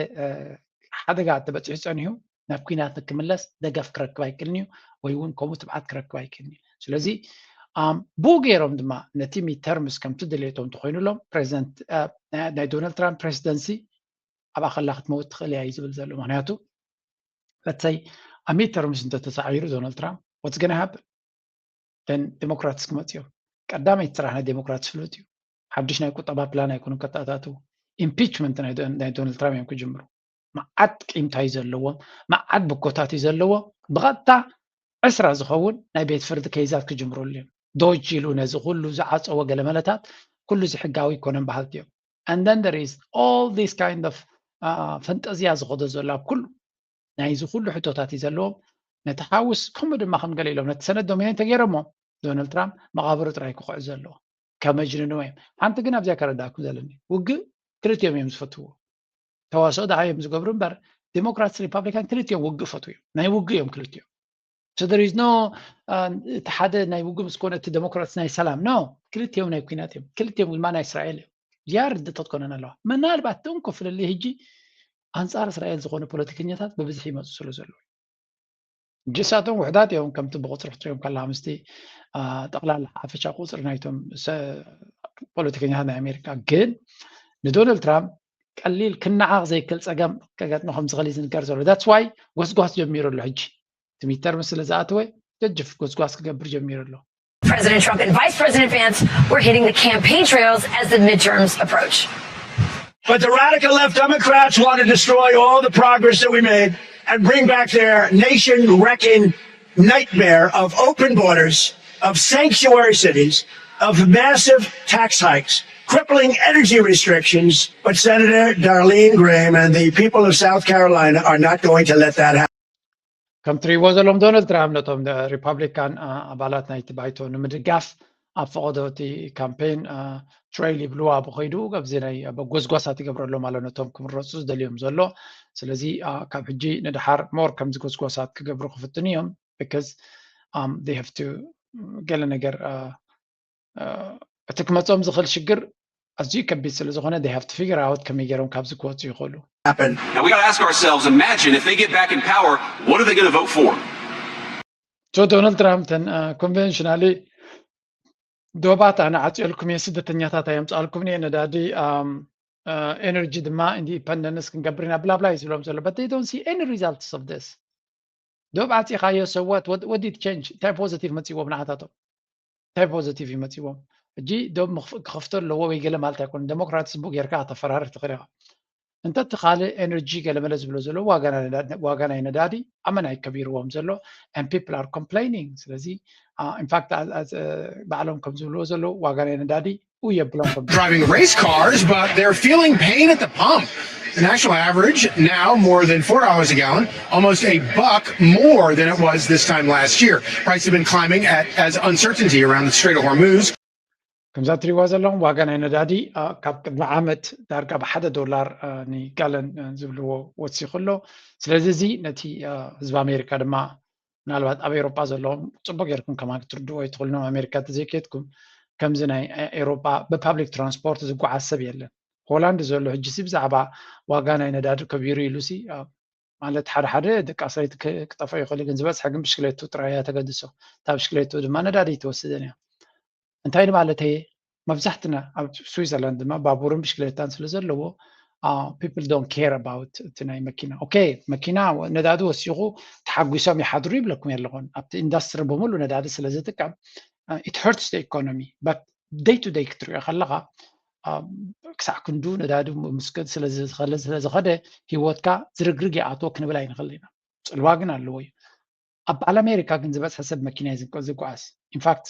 ሓደጋ ተበፂሑ ፀኒሑ ናብ ኲናት ንክምለስ ደገፍ ክረክብ ኣይክእልን እዩ፣ ወይ እውን ከምኡ ትብዓት ክረክብ ኣይክእልን እዩ። ስለዚ ብኡ ገይሮም ድማ ነቲ midterms ከምቲ ድሌቶም እንተኮይኑሎም ፕሬዚደንት ናይ ዶናልድ ትራምፕ ፕሬዚደንሲ ኣብኣ ከላ ክትመውት ትኽእል እያ እዩ ዝብል ዘሎ። ምክንያቱ let's say ኣብ midterms እንተተሳዒሩ ዶናልድ ትራምፕ what's gonna happen? Then ዴሞክራትስ ክመፅኡ እዮም። ቀዳመይቲ ስራሕ ናይ ዴሞክራትስ ፍሉጥ እዩ። ሓዱሽ ናይ ቁጠባ ፕላን ኣይኮኑን ከተኣታትዉ። ኢምፒችመንት ናይ ዶናልድ ትራምፕ እዮም ክጅምሩ። መዓት ቂምታ እዩ ዘለዎም፣ መዓት ብኮታት እዩ ዘለዎ። ብቐጥታ ዕስራ ዝኸውን ናይ ቤት ፍርዲ ኬዛት ክጅምሩሉ እዮም። ዶጅ ኢሉ ነዚ ኩሉ ዝዓፀዎ ገለመለታት ኩሉ እዚ ሕጋዊ ኣይኮነን በሃልቲ እዮም። And then there is all this kind of ፈንጠዝያ ዝኸዶ ዘሎ ኣብ ኩሉ ናይዚ ኩሉ ሕቶታት እዩ ዘለዎም። ነቲ ሓውስ ከምኡ ድማ ከም ገለ ኢሎም ነቲ ሰነድ ዶሚኔት ተገይሮሞ ዶናልድ ትራምፕ መቓብሩ ጥራይ ክኹዕ ዘለዎ ከመጅንንዎ እዮም። ሓንቲ ግን ኣብዚኣ ከረዳእኩም ዘለኒ ውግእ ክልቲኦም እዮም ዝፈትዎ። ተዋስኦ ደሓ እዮም ዝገብሩ እምበር ዴሞክራትስ ሪፓብሊካን ክልቲኦም ውግእ ፈትዉ እዮም። ናይ ውግእ እዮም ክልቲኦም። So there is no እቲ ሓደ ናይ ውግእ ምስ ኮነ እቲ ዴሞክራትስ ናይ ሰላም no ክልቲኦም ናይ ኲናት እዮም። ክልቲኦም ድማ ናይ እስራኤል እዮም። እዚኣ ርድእቶ ትኮነን ኣለዋ። ምናልባት እቲ እንኮ ፍልልይ ሕጂ ኣንፃር እስራኤል ዝኾኑ ፖለቲከኛታት ብብዝሒ ይመፁ ስለ ዘለዉ ንሳቶም ውሕዳት እዮም። ከምቲ ብቁፅሪ ክትሪኦም ከለካ ምስቲ ጠቅላላ ሓፈሻ ቁፅሪ ናይቶም ፖለቲከኛታት ናይ ኣሜሪካ ግን ንዶናልድ ትራምፕ ቀሊል ክነዓቕ ዘይክእል ፀገም ከገጥሞ ከም ዝኽእል እዩ ዝንገር ዘሎ። That's why ጎስጓስ ጀሚሩ ኣሎ። ሕጂ እቲ midterms ስለ ዝኣተወ ጀጅፍ ጎስጓስ ክገብር ጀሚሩ ኣሎ። President Trump and Vice President Vance were hitting the campaign trails as the midterms approach. But the radical left Democrats want to destroy all the progress that we made and bring back their nation wrecking nightmare of open borders, of sanctuary cities, of massive tax hikes, crippling energy restrictions. But Senator Darlene Graham and the people of South Carolina are not going to let that happen. ከም ትሪእዎ ዘለኹም ዶናልድ ትራምፕ ነቶም ሪፓብሊካን ኣባላት ናይቲ ባይቶ ንምድጋፍ ኣብ ፈቐዶ እቲ ካምፔን ትሬይል ይብልዋ ብኸይዱ ኣብዚ ናይ ጎስጓሳት ይገብረሎም ኣሎ ነቶም ክምረፁ ዝደልዮም ዘሎ። ስለዚ ካብ ሕጂ ንድሓር more ከምዚ ጎስጓሳት ክገብሩ ክፍትኑ እዮም። Because they have to ገለ ነገር እቲ ክመፆም ዝኽእል ሽግር ኣዝዩ ከቢድ ስለ ዝኾነ they have to figure out ከመይ ገይሮም ካብዚ ክወፁ ይኽእሉ። Now we got to ask ourselves, imagine if they get back in power, what are they going to vote for? So ዶናልድ ትራምፕ ተን ኮንቨንሽናሊ ዶባት ኣነ ዓፅየልኩም እየ፣ ስደተኛታት ኣየምፃልኩም እየ፣ ነዳዲ ኤነርጂ ድማ ኢንዲፐንደንስ ክንገብር ኢና ብላብላ እዩ ዝብሎም ዘሎ። But they don't see any results of this. ዶብ ዓፂኻዮ so what? What did change? እንታይ ፖዘቲቭ መፂዎም ንዓታቶም? እንታይ ፖዘቲቭ እዩ መፂዎም? ሕጂ ዶብ ክኸፍቶ ኣለዎ ወይ ገለ ማለት ኣይኮነ። ዴሞክራት ፅቡቅ ጌርካ ከተፈራርህ ትኽእል ኢኻ። እንተ እቲ ካልእ ኤነርጂ ገለመለ ዝብሎ ዘሎ ዋጋ ናይ ነዳዲ ኣመና እዩ ከቢርዎም ዘሎ። And people are complaining። ስለዚ ኢንፋክት ባዕሎም ከም ዝብልዎ ዘለዉ ዋጋ ናይ ነዳዲ ኡ የብሎም ከም driving race cars, but they're feeling pain at the pump. The national average now more than four dollars a gallon, almost a buck more than it was this time last year. Prices have been climbing at, as uncertainty around the Strait of Hormuz. ከምዛ ትሪእዋ ዘለኹም ዋጋ ናይ ነዳዲ ካብ ቅድሚ ዓመት ዳርጋ ብሓደ ዶላር ንጋለን ዝብልዎ ወሲኹ ኣሎ። ስለዚ እዚ ነቲ ህዝቢ ኣሜሪካ ድማ ምናልባት ኣብ ኤውሮጳ ዘለዎም ጽቡቅ ጌርኩም ከማን ክትርድእዎ ይትኽእሉ። ናብ ኣሜሪካ ተዘይከድኩም ከምዚ ናይ ኤውሮጳ ብፓብሊክ ትራንስፖርት ዝጓዓዝ ሰብ የለን። ሆላንድ ዘሎ ሕጂ ሲ ብዛዕባ ዋጋ ናይ ነዳዲ ከቢሩ ኢሉ ሲ ማለት ሓደ ሓደ ደቂ ኣስረይቲ ክጠፍኦ ይኽእል ግን ዝበዝሐ ግን ብሽክሌቱ ጥራይ እያ ተገድሶ። እታ ብሽክሌቱ ድማ ነዳዲ ኣይትወስድን እያ። እንታይ ማለት እየ? መብዛሕትና ኣብ ስዊዘርላንድ ድማ ባቡርን ብሽክሌታን ስለ ዘለዎ people don't care about እቲ ናይ መኪና። ኦኬ፣ መኪና ነዳዲ ወሲኹ ተሓጒሶም ይሓድሩ ይብለኩም የለኹን። ኣብቲ ኢንዳስትሪ ብምሉ ነዳዲ ስለ ዝጥቀም it hurts the economy but day to day ክትሪኦ ከለኻ ክሳዕ ክንዱ ነዳዲ ስለዝኸደ ህይወትካ ዝርግርግ ይኣትዎ ክንብል ኣይንኽእል ኢና። ፅልዋ ግን ኣለዎ እዩ። ኣብ በዓል ኣሜሪካ ግን ዝበፅሐ ሰብ መኪና እዩ ዝጓዓዝ። ኢንፋክት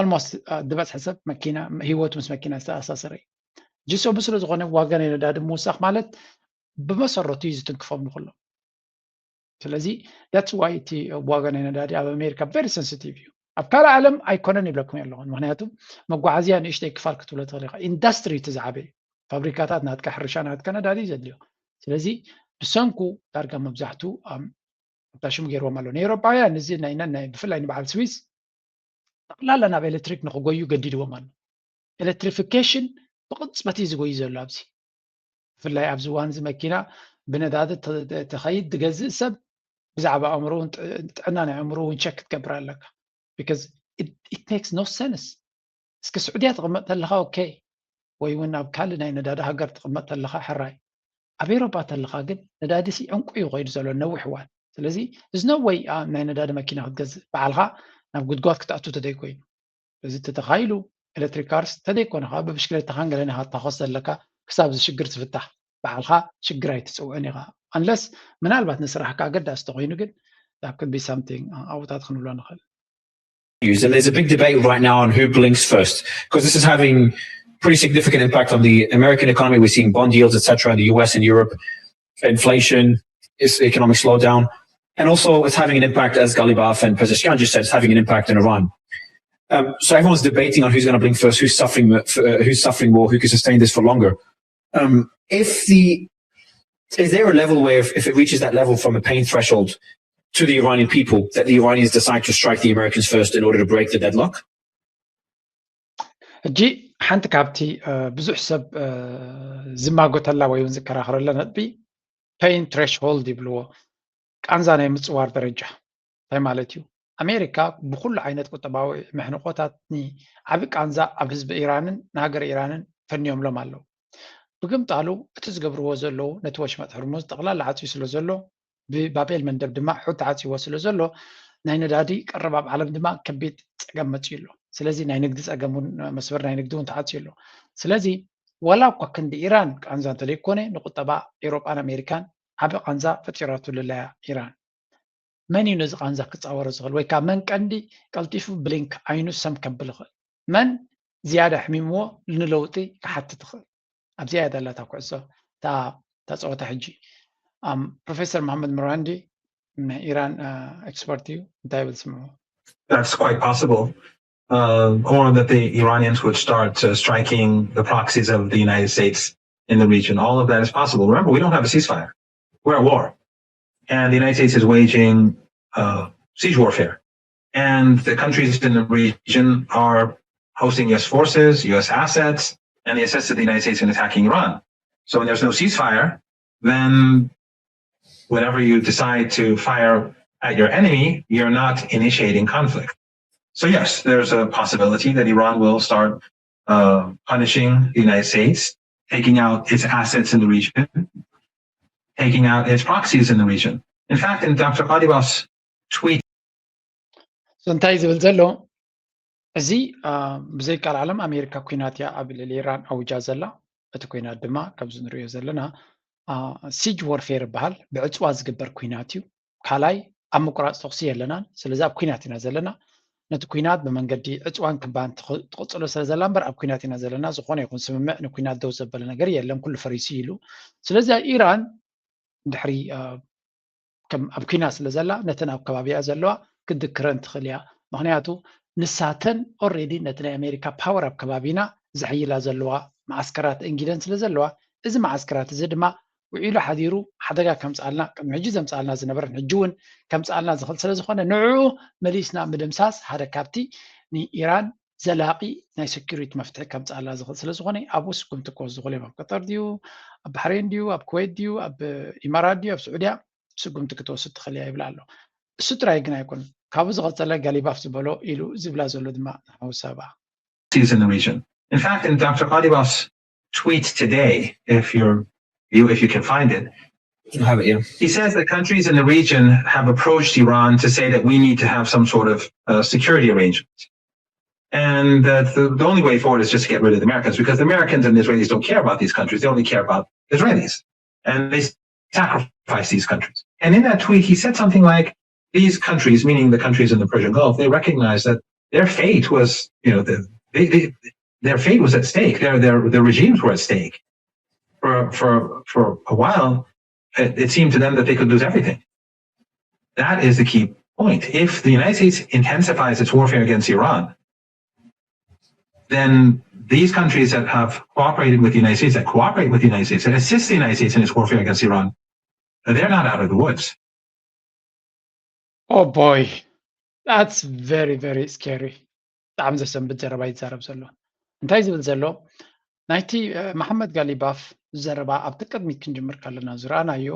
almost ዝበፅሐ ሰብ መኪና ህይወቱ ምስ መኪና ዝተኣሳሰረ እዩ። ጅሰቡ ስለ ዝኾነ ዋጋ ናይ ነዳዲ ምውሳኽ ማለት ብመሰረቱ እዩ ዝትንክፎም ንኩሎም። ስለዚ that's why እቲ ዋጋ ናይ ነዳዲ ኣብ ኣሜሪካ very sensitive እዩ። ኣብ ካልእ ዓለም ኣይኮነን ይብለኩም ኣለኹን። ምክንያቱ መጓዓዝያ ንእሽተይ ክፋል ክትብሎ ትኽእል ኢኻ። ኢንዳስትሪ እቲ ዝዓበየ ፋብሪካታት ናትካ፣ ሕርሻ ናትካ፣ ነዳዲ እዩ ዘድልዮ። ስለዚ ብሰንኩ ዳርጋ መብዛሕቱ ኣብታ ሽሙ ገይርዎም ኣሎ። ንኤውሮጳውያን እዚ ናይ ብፍላይ ንበዓል ስዊስ ጠቕላላ ናብ ኤሌክትሪክ ንክጎዩ ገዲድዎም ኣሎ። ኤሌክትሪፊኬሽን ብቕፅበት እዩ ዝጎዩ ዘሎ ኣብዚ። ብፍላይ ኣብዚ እዋን እዚ መኪና ብነዳዲ ተኸይድ ዝገዝእ ሰብ ብዛዕባ ኣእምሮ ጥዕና ናይ ኣእምሮ እውን ቸክ ክትገብር ኣለካ። because it makes no sense። እስኪ ስዑድያ ትቕመጥ ተለኻ ኦኬ፣ ወይ እውን ኣብ ካልእ ናይ ነዳዲ ሃገር ትቕመጥ ተለኻ ሕራይ። ኣብ ኤውሮጳ ተለኻ ግን ነዳዲ ሲ ዕንቁ እዩ ኮይዱ ዘሎ ነዊሕ እዋን። ስለዚ is no way ናይ ነዳዲ መኪና ክትገዝእ በዓልኻ ናብ ጉድጓድ ክትኣቱ ተደይ ኮይኑ እዚ ተተኻይሉ ኤሌክትሪክ ካርስ ተደይኮነ ከዓ ብብሽክሌታኻን ገለን ኢኻ ትታኾስ ዘለካ ክሳብ እዚ ሽግር ትፍታሕ። በዓልኻ ሽግር ኣይትፅውዕን ኢኻ። ኣንለስ ምናልባት ንስራሕካ ኣገዳሲ ተኮይኑ ግን that could be something ኣብታት ክንብሎ ንኽእል። And there's a big debate right now on who blinks first, because this is having pretty significant impact on the American economy. We're seeing bond yields, et cetera, in the U S and Europe, inflation, is economic slowdown, and also it's having an impact, as Galibaf and Pezeshkian just said, it's having an impact in Iran. Um, so everyone's debating on who's going to blink first, who's suffering, uh, who's suffering more, who can sustain this for longer. Um, if the is there a level where if, if it reaches that level from a pain threshold to the Iranian people that the Iranians decide to strike the Americans first in order to break the deadlock? ሕጂ ሓንቲ ካብቲ ብዙሕ ሰብ ዝማጎተላ ወይ እውን ዝከራኸረላ ነጥቢ pain threshold ይብልዎ፣ ቃንዛ ናይ ምፅዋር ደረጃ እንታይ ማለት እዩ? ኣሜሪካ ብኩሉ ዓይነት ቁጠባዊ መሕንቆታት ንዓቢ ቃንዛ ኣብ ህዝቢ ኢራንን ንሃገር ኢራንን ፈንዮምሎም ኣለዉ። ብግምጣሉ እቲ ዝገብርዎ ዘለዉ ነቲ ወሽመጥ ሕርሙዝ ጠቕላላ ዓፅዩ ስለ ዘሎ ብባቤል መንደብ ድማ ሑቲ ዓፅይዎ ስለ ዘሎ ናይ ነዳዲ ቀረብ ኣብ ዓለም ድማ ከቢድ ፀገም መፅዩ ኣሎ። ስለዚ ናይ ንግዲ ፀገም እውን መስመር ናይ ንግዲ እውን ተዓፅዩ ኣሎ። ስለዚ ዋላ እኳ ክንዲ ኢራን ቃንዛ እንተደይኮነ ንቁጠባ ኤውሮጳን ኣሜሪካን ዓቢ ቃንዛ ፈጢራትሉ ኣላ ኢራን። መን እዩ ነዚ ቃንዛ ክፃወሮ ዝኽእል ወይ ከዓ መን ቀንዲ ቀልጢፉ ብሊንክ ዓይኑ ሰም ከብል ይኽእል? መን ዝያዳ ሕሚምዎ ንለውጢ ክሓትት ይኽእል? ኣብዚኣ እያ ዘላታ ኩዕሶ እታ ጸወታ ሕጂ። ፕሮፌሰር መሓመድ ሙራንዲ ናይ ኢራን ኤክስፐርት እዩ፣ እንታይ ይብል ስምዑ። That's quite possible. Uh, or that the Iranians would start uh, striking the proxies of the United States in the region. All of that is possible. Remember, we don't have a ceasefire. We're at war. And the United States is waging uh, siege warfare. And the countries in the region are hosting U S forces, U S assets, and they assisted the United States in attacking Iran. So when there's no ceasefire, then whenever you decide to fire at your enemy, you're not initiating conflict. So yes, there's a possibility that Iran will start uh, punishing the United States, taking out its assets in the region, taking out its proxies in the region. In fact, in Doctor Qalibaf's tweet, እንታይ ዝብል ዘሎ እዚ ብዘይ ቃል ዓለም ኣሜሪካ ኩናት እያ ኣብ ልዕሊ ኢራን ኣውጃ ዘላ። እቲ ኩናት ድማ ከምዚ ንሪኦ ዘለና siege warfare ይበሃል። ብዕፅዋ ዝግበር ኩናት እዩ። ካልኣይ ኣብ ምቁራፅ ተኹሲ የለናን። ስለዚ ኣብ ኩናት ኢና ዘለና። ነቲ ኩናት ብመንገዲ ዕፅዋን ክባን ትቕፅሎ ስለ ዘላ እምበር ኣብ ኩናት ኢና ዘለና። ዝኾነ ይኹን ስምምዕ ንኩናት ደው ዘበለ ነገር የለን፣ ኩሉ ፈሪሱ ኢሉ። ስለዚ ኢራን ድሕሪ ከም ኣብ ኩናት ስለ ዘላ ነተን ኣብ ከባቢኣ ዘለዋ ክትድክረን ትኽእል እያ። ምክንያቱ ንሳተን already ነቲ ናይ ኣሜሪካ power ኣብ ከባቢና ዘሕይላ ዘለዋ መዓስከራት እንጊደን ስለ ዘለዋ እዚ መዓስከራት እዚ ድማ ውዒሉ ሓዲሩ ሓደጋ ከምፅኣልና፣ ቅድሚ ሕጂ ዘምፅኣልና ዝነበረን ሕጂ እውን ከምፅኣልና ዝኽእል ስለ ዝኾነ፣ ንዕኡ መሊስና ምድምሳስ ሓደ ካብቲ ንኢራን ዘላቒ ናይ ሴኩሪቲ መፍትሒ ከምፅኣላ ዝኽእል ስለ ዝኾነ፣ ኣብኡ ስጉምቲ ክወስዱ ይኽእሉ እዮም። ኣብ ቀጠር ድዩ፣ ኣብ ባሕሬን ድዩ፣ ኣብ ኩዌት ድዩ፣ ኣብ ኢማራት ድዩ፣ ኣብ ስዑድያ ስጉምቲ ክትወስድ ትኽእል እያ ይብል ኣሎ። እሱ ጥራይ ግን ኣይኮነን። ካብኡ ዝቐፀለ ጋሊባፍ ዝበሎ ኢሉ ዝብላ ዘሎ ድማ ንሓውሳባ countries in the region. In fact, in Doctor Ghalibaf's tweet today, if you're you if you can find it, I have it, yeah. He says that countries in the region have approached Iran to say that we need to have some sort of uh, security arrangement. And that the, the only way forward is just to get rid of the Americans, because the Americans and the Israelis don't care about these countries. They only care about Israelis. And they sacrifice these countries. And in that tweet, he said something like, these countries, meaning the countries in the Persian Gulf, they recognize that their fate was, you know, the, they, they, their fate was at stake. Their, their, their regimes were at stake. For, for, for a while, it, it seemed to them that they could lose everything. That is the key point. If the United States intensifies its warfare against Iran, then these countries that have cooperated with the United States, that cooperate with the United States, that assist the United States in its warfare against Iran, they're not out of the woods. Oh boy, that's very, very scary. ብጣዕሚ ዘሰንብድ ዘረባ ይዛረብ ዘሎ። እንታይ ዝብል ዘሎ? ናይቲ መሓመድ ጋሊባፍ ዘረባ ኣብቲ ቅድሚት ክንጅምር ከለና ዝረኣናዮ፣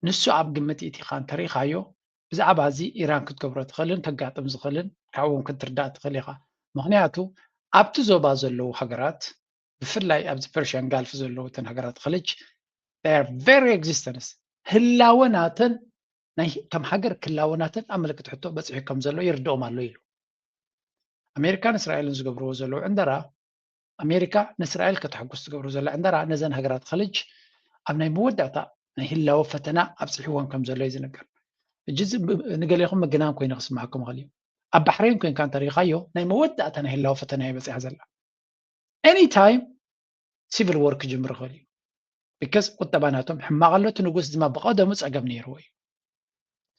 ንሱ ኣብ ግምት ኢቲኻ እንተሪኢኻዮ፣ ብዛዕባ እዚ ኢራን ክትገብሮ ትኽእልን ከጋጥም ዝኽእልን ካብኡ እውን ክትርዳእ ትኽእል ኢኻ። ምኽንያቱ ኣብቲ ዞባ ዘለዉ ሃገራት፣ ብፍላይ ኣብዚ ፐርሽያን ጋልፍ ዘለዉ እተን ሃገራት ኸልጅ፣ very existence፣ ህላወ ናተን፣ ናይ ከም ሃገር ክላወ ናተን ኣብ ምልክት ሕቶ በፂሑ ከም ዘሎ ይርድኦም ኣሎ ኢሉ። ኣሜሪካን እስራኤልን ዝገብርዎ ዘለዉ ዕንደራ፣ ኣሜሪካ ንእስራኤል ከተሐጉስ ትገብሮ ዘላ ዕንደራ ነዘን ሃገራት ኸልጅ ኣብ ናይ መወዳእታ ናይ ህላወ ፈተና ኣብፅሕወን ከም ዘሎ እዩ ዝነገር። ሕጂ ንገሌኹም ምግናን ኮይኑ ክስማዓኩም ይኽእል እዩ። ኣብ ባሕሬን ኮንካ እንተሪኢኻዮ ናይ መወዳእታ ናይ ህላወ ፈተና እየ በፂሓ ዘላ። Anytime civil war ክጅምር ይኽእል እዩ። Because ቁጠባ ናቶም ሕማቕ ኣሎ። እቲ ንጉስ ድማ ብቐደሙ ፀገም ነይርዎ እዩ።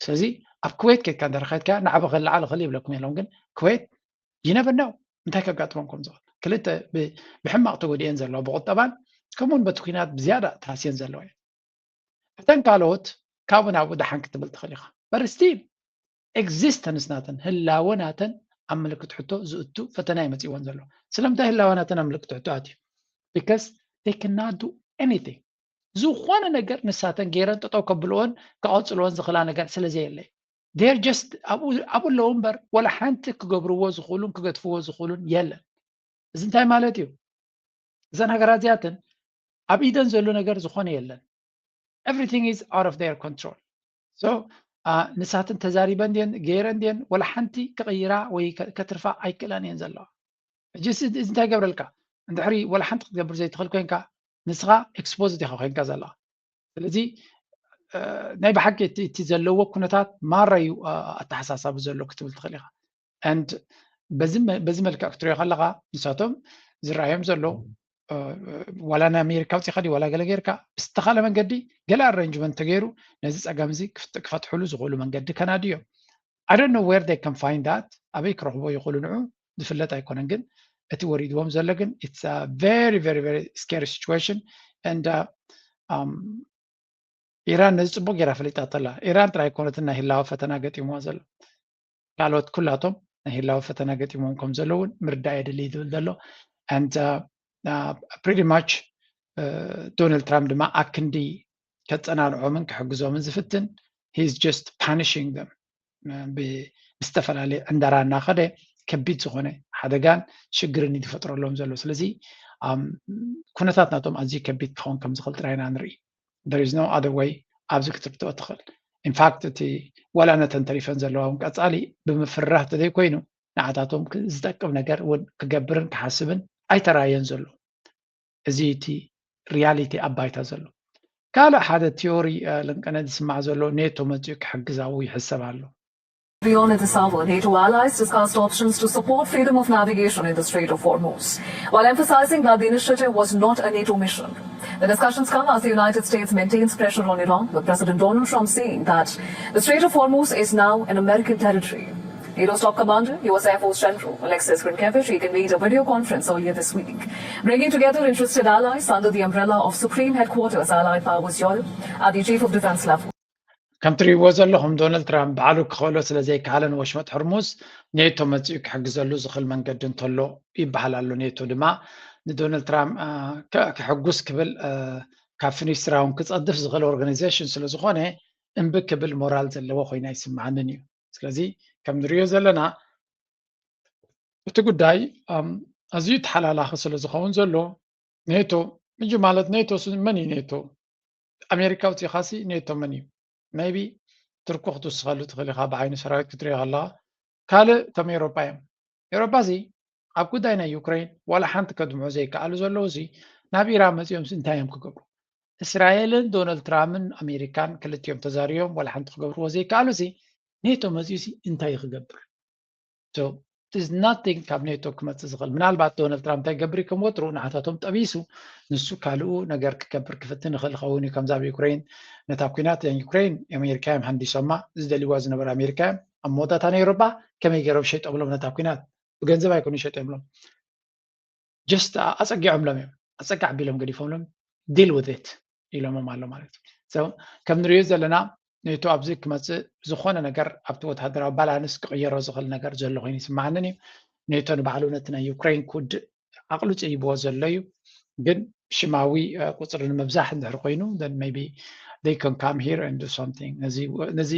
ስለዚ ኣብ ኩዌት ከድካ እንተረኸድካ ናዕቢ ክልዓል ይኽእል ይብለኩም የለውን፣ ግን ኩዌት you never know እንታይ ከጋጥሞም ከም ዝኽእል። ክልተ ብሕማቕ ተጎዲኤን ዘለዋ ብቁጠባን ከምኡውን በቲ ኩናት ብዝያዳ ተሃስየን ዘለዋ እየን። እተን ካልኦት ካብኡ ናብኡ ደሓን ክትብል ትኽእል ኢኻ። But still existence ናተን፣ ህላወ ናተን ኣብ ምልክት ሕቶ ዝእቱ ፈተና እዩ መፂእወን ዘሎ። ስለምንታይ ህላወ ናተን ኣብ ምልክት ሕቶ ኣትዩ? Because they cannot do anything። ዝኾነ ነገር ንሳተን ገይረን ጠጠው ከብልኦን ከቐፅልኦን ዝኽላ ነገር ስለ ዘየለ፣ they're just ኣብኡ ኣለዉ እምበር ወላ ሓንቲ ክገብርዎ ዝኽእሉን ክገድፍዎ ዝኽእሉን የለን። እዚ እንታይ ማለት እዩ? እዘን ሃገራት እዚኣተን ኣብ ኢደን ዘሎ ነገር ዝኾነ የለን። Everything is out of their control። So ንሳትን ተዛሪበን ድየን ገይረን ድየን ወላ ሓንቲ ክቕይራ ወይ ከትርፋ ኣይክእላን እየን ዘለዋ። ሕጂ እዚ እንታይ ገብረልካ? እንድሕሪ ወላ ሓንቲ ክትገብር ዘይትኽእል ኮይንካ ንስኻ exposed ኢኻ ኮይንካ ዘለኻ። ስለዚ ናይ ብሓቂ እቲ ዘለዎ ኩነታት ማራ እዩ ኣተሓሳሳቢ ዘሎ ክትብል ትኽእል ኢኻ። And በዚ መልክዕ ክትሪኦ ከለኻ ንሳቶም ዝረኣዮም ዘሎ ዋላ ናይ ኣሜሪካ ውፅኢኻ ድዩ ዋላ ገለ ጌርካ ብዝተኻለ መንገዲ ገለ arrangement ተገይሩ ነዚ ፀገም እዚ ክፈትሕሉ ዝኽእሉ መንገዲ ከናድዮም። I don't know where they can find that፣ ኣበይ ክረኽቦ ይኽእሉ ንዑ ዝፍለጥ ኣይኮነን። ግን እቲ ወሪድዎም ዘሎ ግን it's very very very scary situation and ኢራን ነዚ ፅቡቅ ጌራ ፈሊጣ ተላ። ኢራን ጥራይ ኣይኮነትን ናይ ህላወ ፈተና ገጢምዋ ዘሎ፣ ካልኦት ኩላቶም ናይ ህላወ ፈተና ገጢምዎም ከም ዘሎ እውን ምርዳእ የድሊ ዝብል ዘሎ። And pretty much ዶናልድ ትራምፕ ድማ ኣክንዲ ከፀናንዖምን ክሕግዞምን ዝፍትን he's just punishing them ብዝተፈላለየ ዕንደራ እናኸደ ከቢድ ዝኾነ ሓደጋን ሽግርን እዩ ዝፈጥረሎም ዘሎ። ስለዚ ኩነታት ናቶም ኣዝዩ ከቢድ ክኸውን ከም ዝኽእል ጥራይ ኢና ንርኢ። There is no other way ኣብዚ ክትርድኦ ትኽእል። In fact እቲ ዋላ ነተን ተሪፈን ዘለዋ እውን ቀፃሊ ብምፍርራህ ተዘይኮይኑ ንዓታቶም ዝጠቅም ነገር እውን ክገብርን ክሓስብን ኣይተራየን ዘሎ። እዚ እቲ reality ኣብ ባይታ ዘሎ። ካልእ ሓደ theory ልንቀነ ዝስማዕ ዘሎ ኔቶ መፂኡ ክሕግዝ ኣብኡ ይሕሰብ ኣሎ። Beyond the summer, NATO allies discussed options to support freedom of navigation in the Strait of Hormuz, while emphasizing that the initiative was not a NATO mission. The discussions come as the United States maintains pressure on Iran, with President Donald Trump saying that the Strait of Hormuz is now an American territory. NATO's top commander, U S Air Force General Alexis Grinkevich, he convened a video conference earlier this week, bringing together interested allies under the umbrella of Supreme Headquarters Allied Powers Europe at the Chief of Defense level. ከም ትሪእዎ ዘለኹም ዶናልድ ትራምፕ ባዕሉ ክኽእሎ ስለ ዘይከኣለ ንወሽመጥ ሕርሙዝ ኔቶ መፂኡ ክሕግዘሉ ዝኽእል መንገዲ እንተሎ ይበሃል ኣሎ። ኔቶ ድማ ንዶናልድ ትራምፕ ክሕጉስ ክብል ካብ ፍኒስትራውን ክፀድፍ ዝኽእል ኦርጋናይዜሽን ስለ ዝኾነ እምቢ ክብል ሞራል ዘለዎ ኮይና ይስምዓንን እዩ። ስለዚ ከም ንሪኦ ዘለና እቲ ጉዳይ ኣዝዩ ተሓላላኺ ስለ ዝኸውን ዘሎ ኔቶ ምጅ ማለት ኔቶ መን እዩ? ኔቶ ኣሜሪካ ውፂኻሲ ኔቶ መን እዩ? maybe ትርኩ ክትውስኸሉ ትኽእል ኢኻ ብዓይኒ ሰራዊት ክትሪኦ ከለኻ። ካልእ እቶም ኤሮፓ እዮም። ኤሮፓ እዚ ኣብ ጉዳይ ናይ ዩክሬን ዋላ ሓንቲ ከድምዑ ዘይከኣሉ ዘለዉ እዚ ናብ ኢራን መፂኦም እንታይ እዮም ክገብሩ? እስራኤልን ዶናልድ ትራምፕን ኣሜሪካን ክልቲኦም ተዛሪቦም ዋላ ሓንቲ ክገብርዎ ዘይከኣሉ እዚ ኔቶ መፂኡ ሲ እንታይ ክገብር? So there's nothing ካብ ኔቶ ክመፅእ ዝኽእል። ምናልባት ዶናልድ ትራምፕ እንታይ ክገብር እዩ? ከም ወትሩ ንዓታቶም ጠቢሱ ንሱ ካልኡ ነገር ክገብር ክፍትን ይኽእል ይኸውን እዩ። ከምዛ ኣብ ዩክሬን ነታ ኩናት ዩክሬን ኣሜሪካ እዮም ሃንዲሶማ። ዝደልይዋ ዝነበረ ኣሜሪካ እዮም። ኣብ መወዳእታ ናይ ኤውሮጳ ከመይ ገይሮም ሸይጦምሎም ነታ ኩናት? ብገንዘብ ኣይኮኑ ሸይጦምሎም። just ኣፀጊዖምሎም እዮም። ኣፀጋዕ ቢሎም ገዲፎምሎም deal with it ኢሎሞም ኣሎ ማለት እዩ። So ከም ንሪኦ ዘለና ኔቶ ኣብዚ ክመፅእ ዝኾነ ነገር ኣብቲ ወታደራዊ ባላንስ ክቕየሮ ዝኽእል ነገር ዘሎ ኮይኑ ይስምዓንን እዩ። ኔቶ ንባዕሉ ነቲ ናይ ዩክሬን ክውድእ ኣቕልጡ ይብዎ ዘሎ እዩ። ግን ሽማዊ ቁፅሪ ንምብዛሕ እንድሕር ኮይኑ then maybe they can come here and do something። ነዚ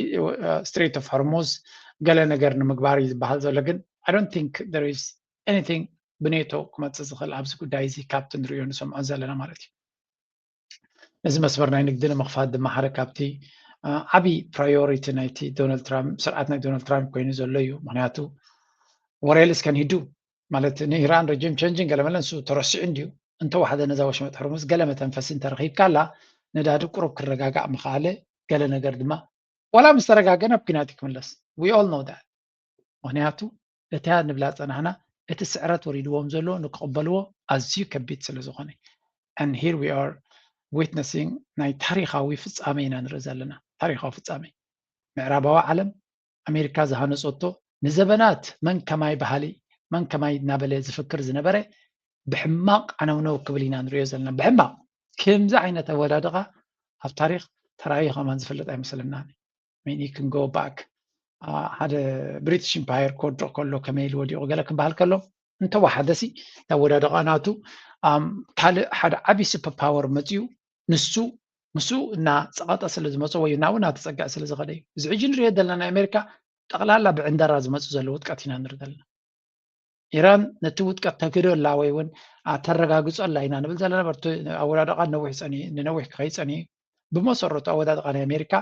Strait of Hormuz ገለ ነገር ንምግባር እዩ ዝበሃል ዘሎ። ግን I don't think there is anything ብኔቶ ክመፅእ ዝኽእል ኣብዚ ጉዳይ እዚ ካብቲ ንሪኦ ንሰምዖ ዘለና ማለት እዩ። ነዚ መስመር ናይ ንግዲ ንምኽፋት ድማ ሓደ ካብቲ ዓብዪ priority ናይቲ ዶናልድ ትራምፕ ስርዓት ናይ ዶናልድ ትራምፕ ኮይኑ ዘሎ እዩ። ምክንያቱ or else can he do ማለት ንኢራን regime changing ገለመለ ንሱ ተረሲዑ እንድዩ እንተወሓደ ነዛ ወሽመጥ ሕርሙዝ ገለ መተንፈሲ እንተረኺብካላ ነዳዲ ቁሩብ ክረጋጋእ ምኽኣለ ገለ ነገር ድማ ዋላ ምስ ተረጋገ ናብ ኲናት ክምለስ we all know that። ምክንያቱ እታ ንብላ ፀናሕና እቲ ስዕረት ወሪድዎም ዘሎ ንክቕበልዎ ኣዝዩ ከቢድ ስለ ዝኾነ and here we are witnessing ናይ ታሪኻዊ ፍፃመ ኢና ንርኢ ዘለና። ታሪኻዊ ፍፃመ ምዕራባዊ ዓለም ኣሜሪካ ዝሃነፀቶ ንዘበናት መን ከማይ በሃሊ መን ከማይ እናበለ ዝፍክር ዝነበረ ብሕማቕ ዓነውነው ክብል ኢና ንሪኦ ዘለና። ብሕማቕ ከምዚ ዓይነት ኣወዳድቓ ኣብ ታሪኽ ተራእዩ ከማን ዝፍለጥ ኣይመስለናን። mean you can go back ሓደ ብሪቲሽ ኢምፓየር ክወድቕ ከሎ ከመይ ኢሉ ወዲቑ ገለ ክበሃል ከሎ እንተወሓደሲ ኣወዳድቓ ናቱ ካልእ ሓደ ዓብዪ super power መፅዩ ንሱ ምስኡ እናፀቐጠ ስለ ዝመፀ ወይ ናብኡ እናተፀግዐ ስለ ዝኸደ እዩ። እዚ ሕጂ ንሪኦ ዘለና ናይ ኣሜሪካ ጠቕላላ ብዕንደራ ዝመፁ ዘሎ ውድቀት ኢና ንርኢ ዘለና። ኢራን ነቲ ውድቀት ተግዶ ኣላ ወይ እውን ተረጋግፆ ኣላ ኢና ንብል ዘለና። በርቲ ኣወዳድቓ ነዊሕ ፀኒ ንነዊሕ ክኸይድ ፀኒ ብመሰረቱ ኣወዳድቓ ናይ ኣሜሪካ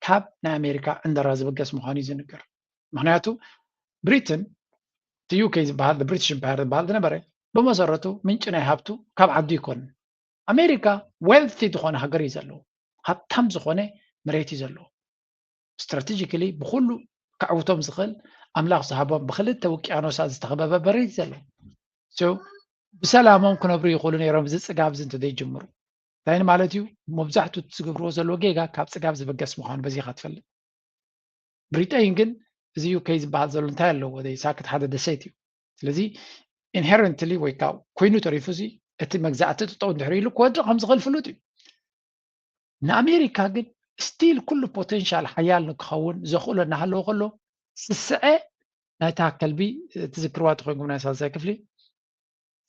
ካብ ናይ ኣሜሪካ ዕንደራ ዝብገስ ምዃኑ እዩ ዝንገር። ምክንያቱ ብሪትን እቲ ዩኬ ዝበሃል ብሪቲሽ ኢምፓየር ዝበሃል ዝነበረ ብመሰረቱ ምንጪ ናይ ሃብቱ ካብ ዓዱ ይኮን። ኣሜሪካ wealthy ዝኾነ ሃገር እዩ ዘለዎ፣ ሃብታም ዝኾነ መሬት እዩ ዘለዎ። strategically ብኩሉ ከዕውቶም ዝኽእል ኣምላኽ ዝሃቦም ብክልተ ውቅያኖሳት ዝተኸበበ መሬት እዩ ዘለዎ። ብሰላሞም ክነብሩ ይኽእሉ ነይሮም እዚ ፅጋብ እዚ እንተዘይጅምሩ። እንታይ ማለት እዩ? መብዛሕትኡ ዝገብርዎ ዘለዎ ጌጋ ካብ ፅጋብ ዝብገስ ምዃኑ በዚኻ ትፈልጥ። ብሪጠይን ግን እዚ ዩኬ ዝበሃል ዘሎ እንታይ ኣለዎ? ሳክት ሓደ ደሴት እዩ። ስለዚ inherently ወይ ከዓ ኮይኑ ተሪፉ እዚ እቲ መግዛእቲ ጥጠው እንድሕር ኢሉ ክወድቕ ከም ዝኽእል ፍሉጥ እዩ። ንኣሜሪካ ግን still ኩሉ ፖቴንሻል ሓያል ንክኸውን ዘኽእሎ እናሃለወ ከሎ ስስዐ ናይታ ከልቢ ትዝክርዋ ተኮይንኩም ናይ ሳልሳይ ክፍሊ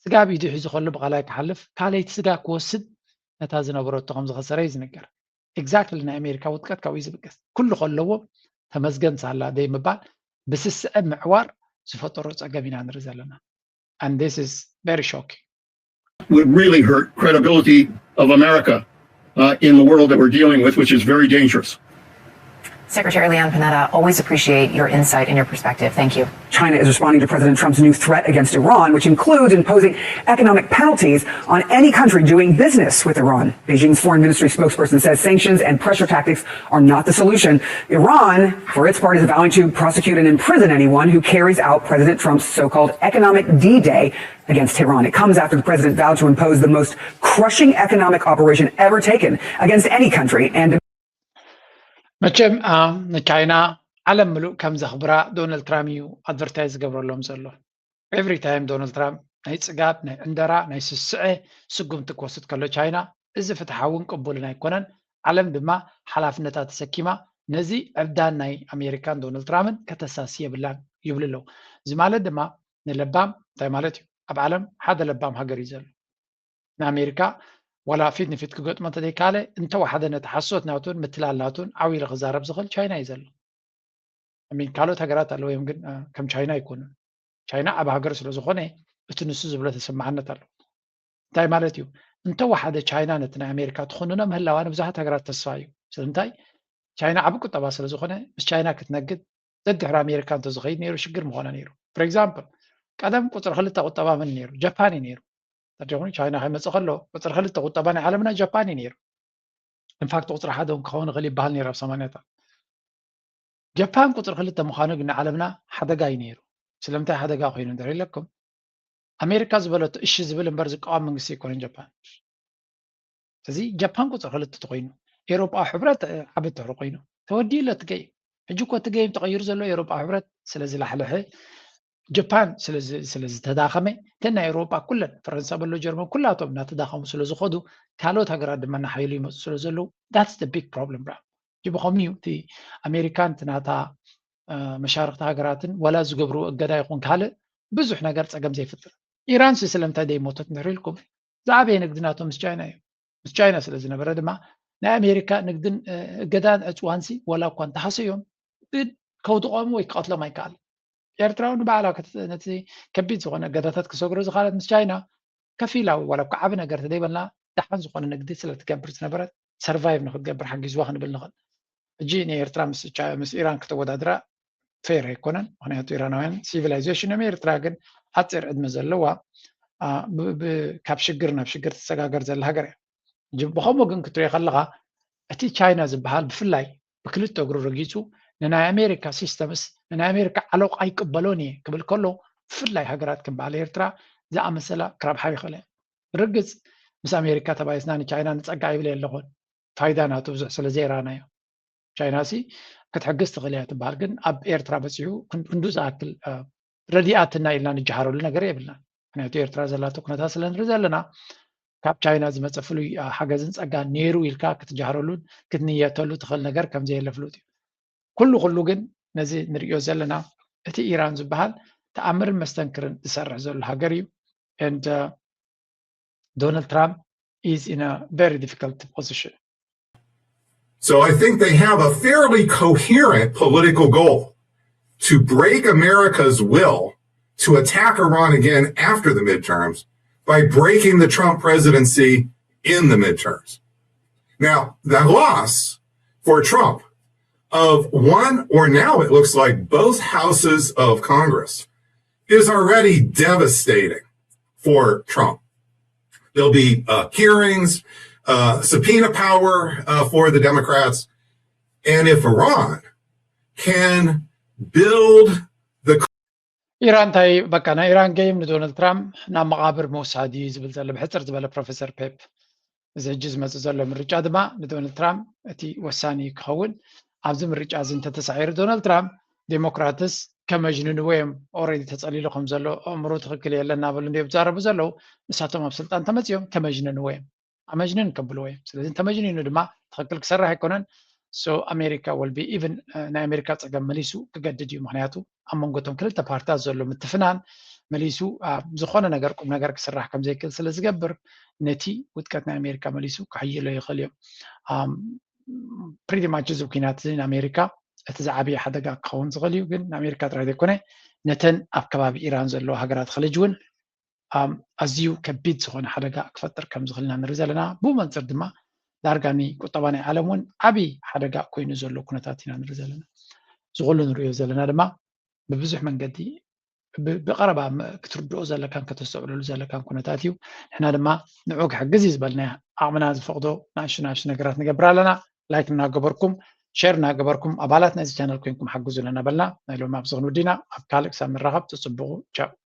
ስጋብ ኢዱ ሒዙ ከሎ ብቓላይ ክሓልፍ ካልኣይቲ ስጋ ክወስድ ነታ ዝነበረቶ ከም ዝኸሰረ እዩ ዝንገር። exactly ናይ ኣሜሪካ ውድቀት ካብኡ እዩ ዝብገስ። ኩሉ ከለዎ ተመስገን ሳላ ደይ ምባል ብስስዐ ምዕዋር ዝፈጠሮ ፀገም ኢና ንርኢ ዘለና። And this is very shocking. Would really hurt credibility of America uh, in the world that we're dealing with, which is very dangerous. Secretary Leon Panetta, always appreciate your insight and your perspective. Thank you. China is responding to President Trump's new threat against Iran, which includes imposing economic penalties on any country doing business with Iran. Beijing's foreign ministry spokesperson says sanctions and pressure tactics are not the solution. Iran, for its part, is vowing to prosecute and imprison anyone who carries out President Trump's so called economic D Day against Tehran. It comes after the president vowed to impose the most crushing economic operation ever taken against any country and መቸም ንቻይና ዓለም ምሉእ ከም ዘኽብራ ዶናልድ ትራምፕ እዩ ኣድቨርታይዝ ዝገብረሎም ዘሎ። ኤቭሪ ታይም ዶናልድ ትራምፕ ናይ ፅጋብ፣ ናይ ዕንደራ፣ ናይ ስስዐ ስጉምቲ ክወስድ ከሎ ቻይና፣ እዚ ፍትሓውን ቅቡልን ኣይኮነን። ዓለም ድማ ሓላፍነታ ተሰኪማ ነዚ ዕብዳን ናይ ኣሜሪካን ዶናልድ ትራምፕን ከተሳሲ የብላን ይብሉ ኣለዉ። እዚ ማለት ድማ ንለባም እንታይ ማለት እዩ? ኣብ ዓለም ሓደ ለባም ሃገር እዩ ዘሎ። ንኣሜሪካ ዋላ ፊት ንፊት ክገጥሞ እንተዘይከኣለ፣ እንተወሓደ ነቲ ሓሶት ናቱን ምትላል ናቱን ዓው ኢሉ ክዛረብ ዝኽእል ቻይና እዩ ዘሎ። ሚን ካልኦት ሃገራት ኣለዎ እዮም፣ ግን ከም ቻይና ኣይኮኑን። ቻይና ዓብ ሃገር ስለ ዝኾነ እቲ ንሱ ዝብሎ ተሰማዕነት ኣለዎ። እንታይ ማለት እዩ? እንተወሓደ ቻይና ነቲ ናይ ኣሜሪካ ትኹንኖ ምህላዋ ንብዙሓት ሃገራት ተስፋ እዩ። ስለምንታይ? ቻይና ዓብ ቁጠባ ስለ ዝኾነ ምስ ቻይና ክትነግድ ዘድሕሪ ኣሜሪካ እንተዝኸይድ ነይሩ ሽግር ምኾነ ነይሩ። ፎር ኤግዛምፕል፣ ቀደም ቁፅሪ ክልተ ቁጠባ መን ነይሩ? ጃፓን እዩ ነይሩ። ተደኹም ቻይና ከይመፅእ ከሎ ቁፅሪ ክልተ ቁጠባ ናይ ዓለምና ጃፓን እዩ ነይሩ። ኢንፋክት ቁፅሪ ሓደ እውን ክኸውን ይኽእል ይበሃል ነይሩ ኣብ ሰማንያታት። ጃፓን ቁፅሪ ክልተ ምዃኑ ግን ንዓለምና ሓደጋ እዩ ነይሩ። ስለምንታይ ሓደጋ ኮይኑ እንድሕር ኢለኩም፣ ኣሜሪካ ዝበለቶ እሺ ዝብል እምበር ዝቃወም መንግስቲ ኣይኮነን ጃፓን። እዚ ጃፓን ቁፅሪ ክልተ ተኮይኑ፣ ኤውሮጳዊ ሕብረት ዓቢ ትሕሪ ኮይኑ ተወዲኡ ኣሎ እቲ ገይም። ሕጂ እኮ እቲ ገይም ተቐይሩ ዘሎ ኤውሮጳዊ ሕብረት ስለ ዝላሕለሐ፣ ጃፓን ስለ ዝተዳኸመ፣ እተን ናይ ኤውሮጳ ኩለን፣ ፈረንሳ በሎ ጀርመን ኩላቶም እናተዳኸሙ ስለ ዝኸዱ፣ ካልኦት ሃገራት ድማ እናሓየሉ ይመፁ ስለ ዘለዉ፣ that's the big problem ብራ። ሕጂ ብኸምኡ እዩ እቲ ኣሜሪካን እቲ ናታ መሻርክቲ ሃገራትን ዋላ ዝገብርዎ እገዳ ይኹን ካልእ ብዙሕ ነገር ፀገም ዘይፍጥር። ኢራን ሲ ስለምንታይ ዘይሞተት እንድሕር ኢልኩም፣ ዝዓበየ ንግዲ ናቶም ምስ ቻይና እዩ። ምስ ቻይና ስለ ዝነበረ ድማ ናይ ኣሜሪካ ንግድን እገዳን ዕፅዋንሲ ዋላ እኳ እንተሃሰዮም ግን ከውድቖም ወይ ክቐትሎም ኣይከኣል። ኤርትራ እውን ንባዕላ ነቲ ከቢድ ዝኾነ እገዳታት ክሰግሮ ዝኻለት ምስ ቻይና ከፊላ ወይ ዋላ እኳ ዓቢ ነገር ተደይበልና ደሓን ዝኾነ ንግዲ ስለ ትገብር ዝነበረት ሰርቫይቭ ንክትገብር ሓጊዝዋ ክንብል ንኽእል። ሕጂ ንኤርትራ ምስ ኢራን ክተወዳድራ ፌር ኣይኮነን። ምክንያቱ ኢራናውያን ሲቪላይዜሽን እዮም። ኤርትራ ግን ሓፂር ዕድመ ዘለዋ ካብ ሽግር ናብ ሽግር ትሰጋገር ዘላ ሃገር እያ። ብከምኡ ግን ክትሪኦ ከለካ እቲ ቻይና ዝበሃል ብፍላይ ብክልተ እግሩ ረጊፁ ንናይ ኣሜሪካ ሲስተምስ ንናይ ኣሜሪካ ዓለቋ ኣይቅበሎን እየ ክብል ከሎ ብፍላይ ሃገራት ከም በዓል ኤርትራ ዝኣመሰላ ክረብሓ ይኽእለ። ብርግፅ ምስ ኣሜሪካ ተባይስና ንቻይና ንፀጋ ይብል ኣለኹን ፋይዳ ናቱ ብዙሕ ስለ ዘይረኣናዮ። ቻይና ሲ ክትሕግዝ ትኽእል እያ ትበሃል፣ ግን ኣብ ኤርትራ በፂሑ ክንዱ ዝኣክል ረዲኣትና ኢልና ንጀሃረሉ ነገር የብልናን። ምክንያቱ ኤርትራ ዘላቶ ኩነታት ስለ ንርኢ ዘለና ካብ ቻይና ዝመፀ ፍሉይ ሓገዝን ፀጋ ነይሩ ኢልካ ክትጀሃረሉን ክትንየተሉ ትኽእል ነገር ከምዘየለ ፍሉጥ እዩ። ኩሉ ኩሉ ግን ነዚ ንሪኦ ዘለና እቲ ኢራን ዝበሃል ተኣምርን መስተንክርን ዝሰርሕ ዘሎ ሃገር እዩ። And Donald Trump is in a very difficult position. So I think they have a fairly coherent political goal to break America's will to attack Iran again after the midterms by breaking the Trump presidency in the midterms. Now, the loss for Trump of one, or now it looks like both houses of Congress, is already devastating for Trump. There'll be uh, hearings, uh, subpoena power uh, for the Democrats. And if Iran can build the ኢራን እንታይ በቃ ናይ ኢራን ገይም ንዶናልድ ትራምፕ ናብ መቓብር ምውሳድ እዩ ዝብል ዘሎ ብሕፅር ዝበለ ፕሮፌሰር ፔፕ። እዚ ሕጂ ዝመፅእ ዘሎ ምርጫ ድማ ንዶናልድ ትራምፕ እቲ ወሳኒ ክኸውን። ኣብዚ ምርጫ እዚ እንተተሳዒሩ ዶናልድ ትራምፕ ዴሞክራትስ ከመጅንንዎ እዮም። ኦረዲ ተፀሊሉ ከም ዘሎ ኣእምሮ ትኽክል የለ እናበሉ እንደ ዝዛረቡ ዘለዉ ንሳቶም ኣብ ስልጣን ተመፅዮም ከመጅንንዎ እዮም። ኣመጅንን ከብልዎ እዮም። ስለዚ እንተመጅኒኑ ድማ ትኽክል ክሰርሕ ኣይኮነን። So ኣሜሪካ ወልቢ ኢቭን ናይ ኣሜሪካ ፀገም መሊሱ ክገድድ እዩ። ምክንያቱ ኣብ መንጎቶም ክልተ ፓርትታት ዘሎ ምትፍናን መሊሱ ዝኾነ ነገር ቁም ነገር ክስራሕ ከምዘይክእል ስለ ዝገብር ነቲ ውድቀት ናይ ኣሜሪካ መሊሱ ክሕይሎ ይኽእል እዮም። ፕሪቲ ማች እዚ ኩናት እዚ ንኣሜሪካ እቲ ዝዓበየ ሓደጋ ክኸውን ዝኽእል እዩ። ግን ንኣሜሪካ ጥራይ ዘይኮነ ነተን ኣብ ከባቢ ኢራን ዘለዎ ሃገራት ኸለጅ እውን ኣዝዩ ከቢድ ዝኾነ ሓደጋ ክፈጥር ከም ዝኽእል ኢና ንርኢ ዘለና። ብኡ መንፅር ድማ ዳርጋ ንቁጠባ ናይ ዓለም እውን ዓብዪ ሓደጋ ኮይኑ ዘሎ ኩነታት ኢና ንርኢ ዘለና። እዚ ኩሉ ንሪኦ ዘለና ድማ ብብዙሕ መንገዲ ብቐረባ ክትርድኦ ዘለካን ከተስተውዕለሉ ዘለካን ኩነታት እዩ። ንሕና ድማ ንዑ ክሕግዝ እዩ ዝበልናዮ ዓቕምና ዝፈቕዶ ንኣሽቱ ንኣሽቱ ነገራት ንገብር ኣለና። ላይክ እናገበርኩም ሸር እናገበርኩም ኣባላት ናይዚ ቻነል ኮይንኩም ሓግዙ እናበልና ናይ ሎም ኣብዚ ክንውዲና ኣብ ካልእ ክሳብ ንራኸብ ተፅብቑ ቻው።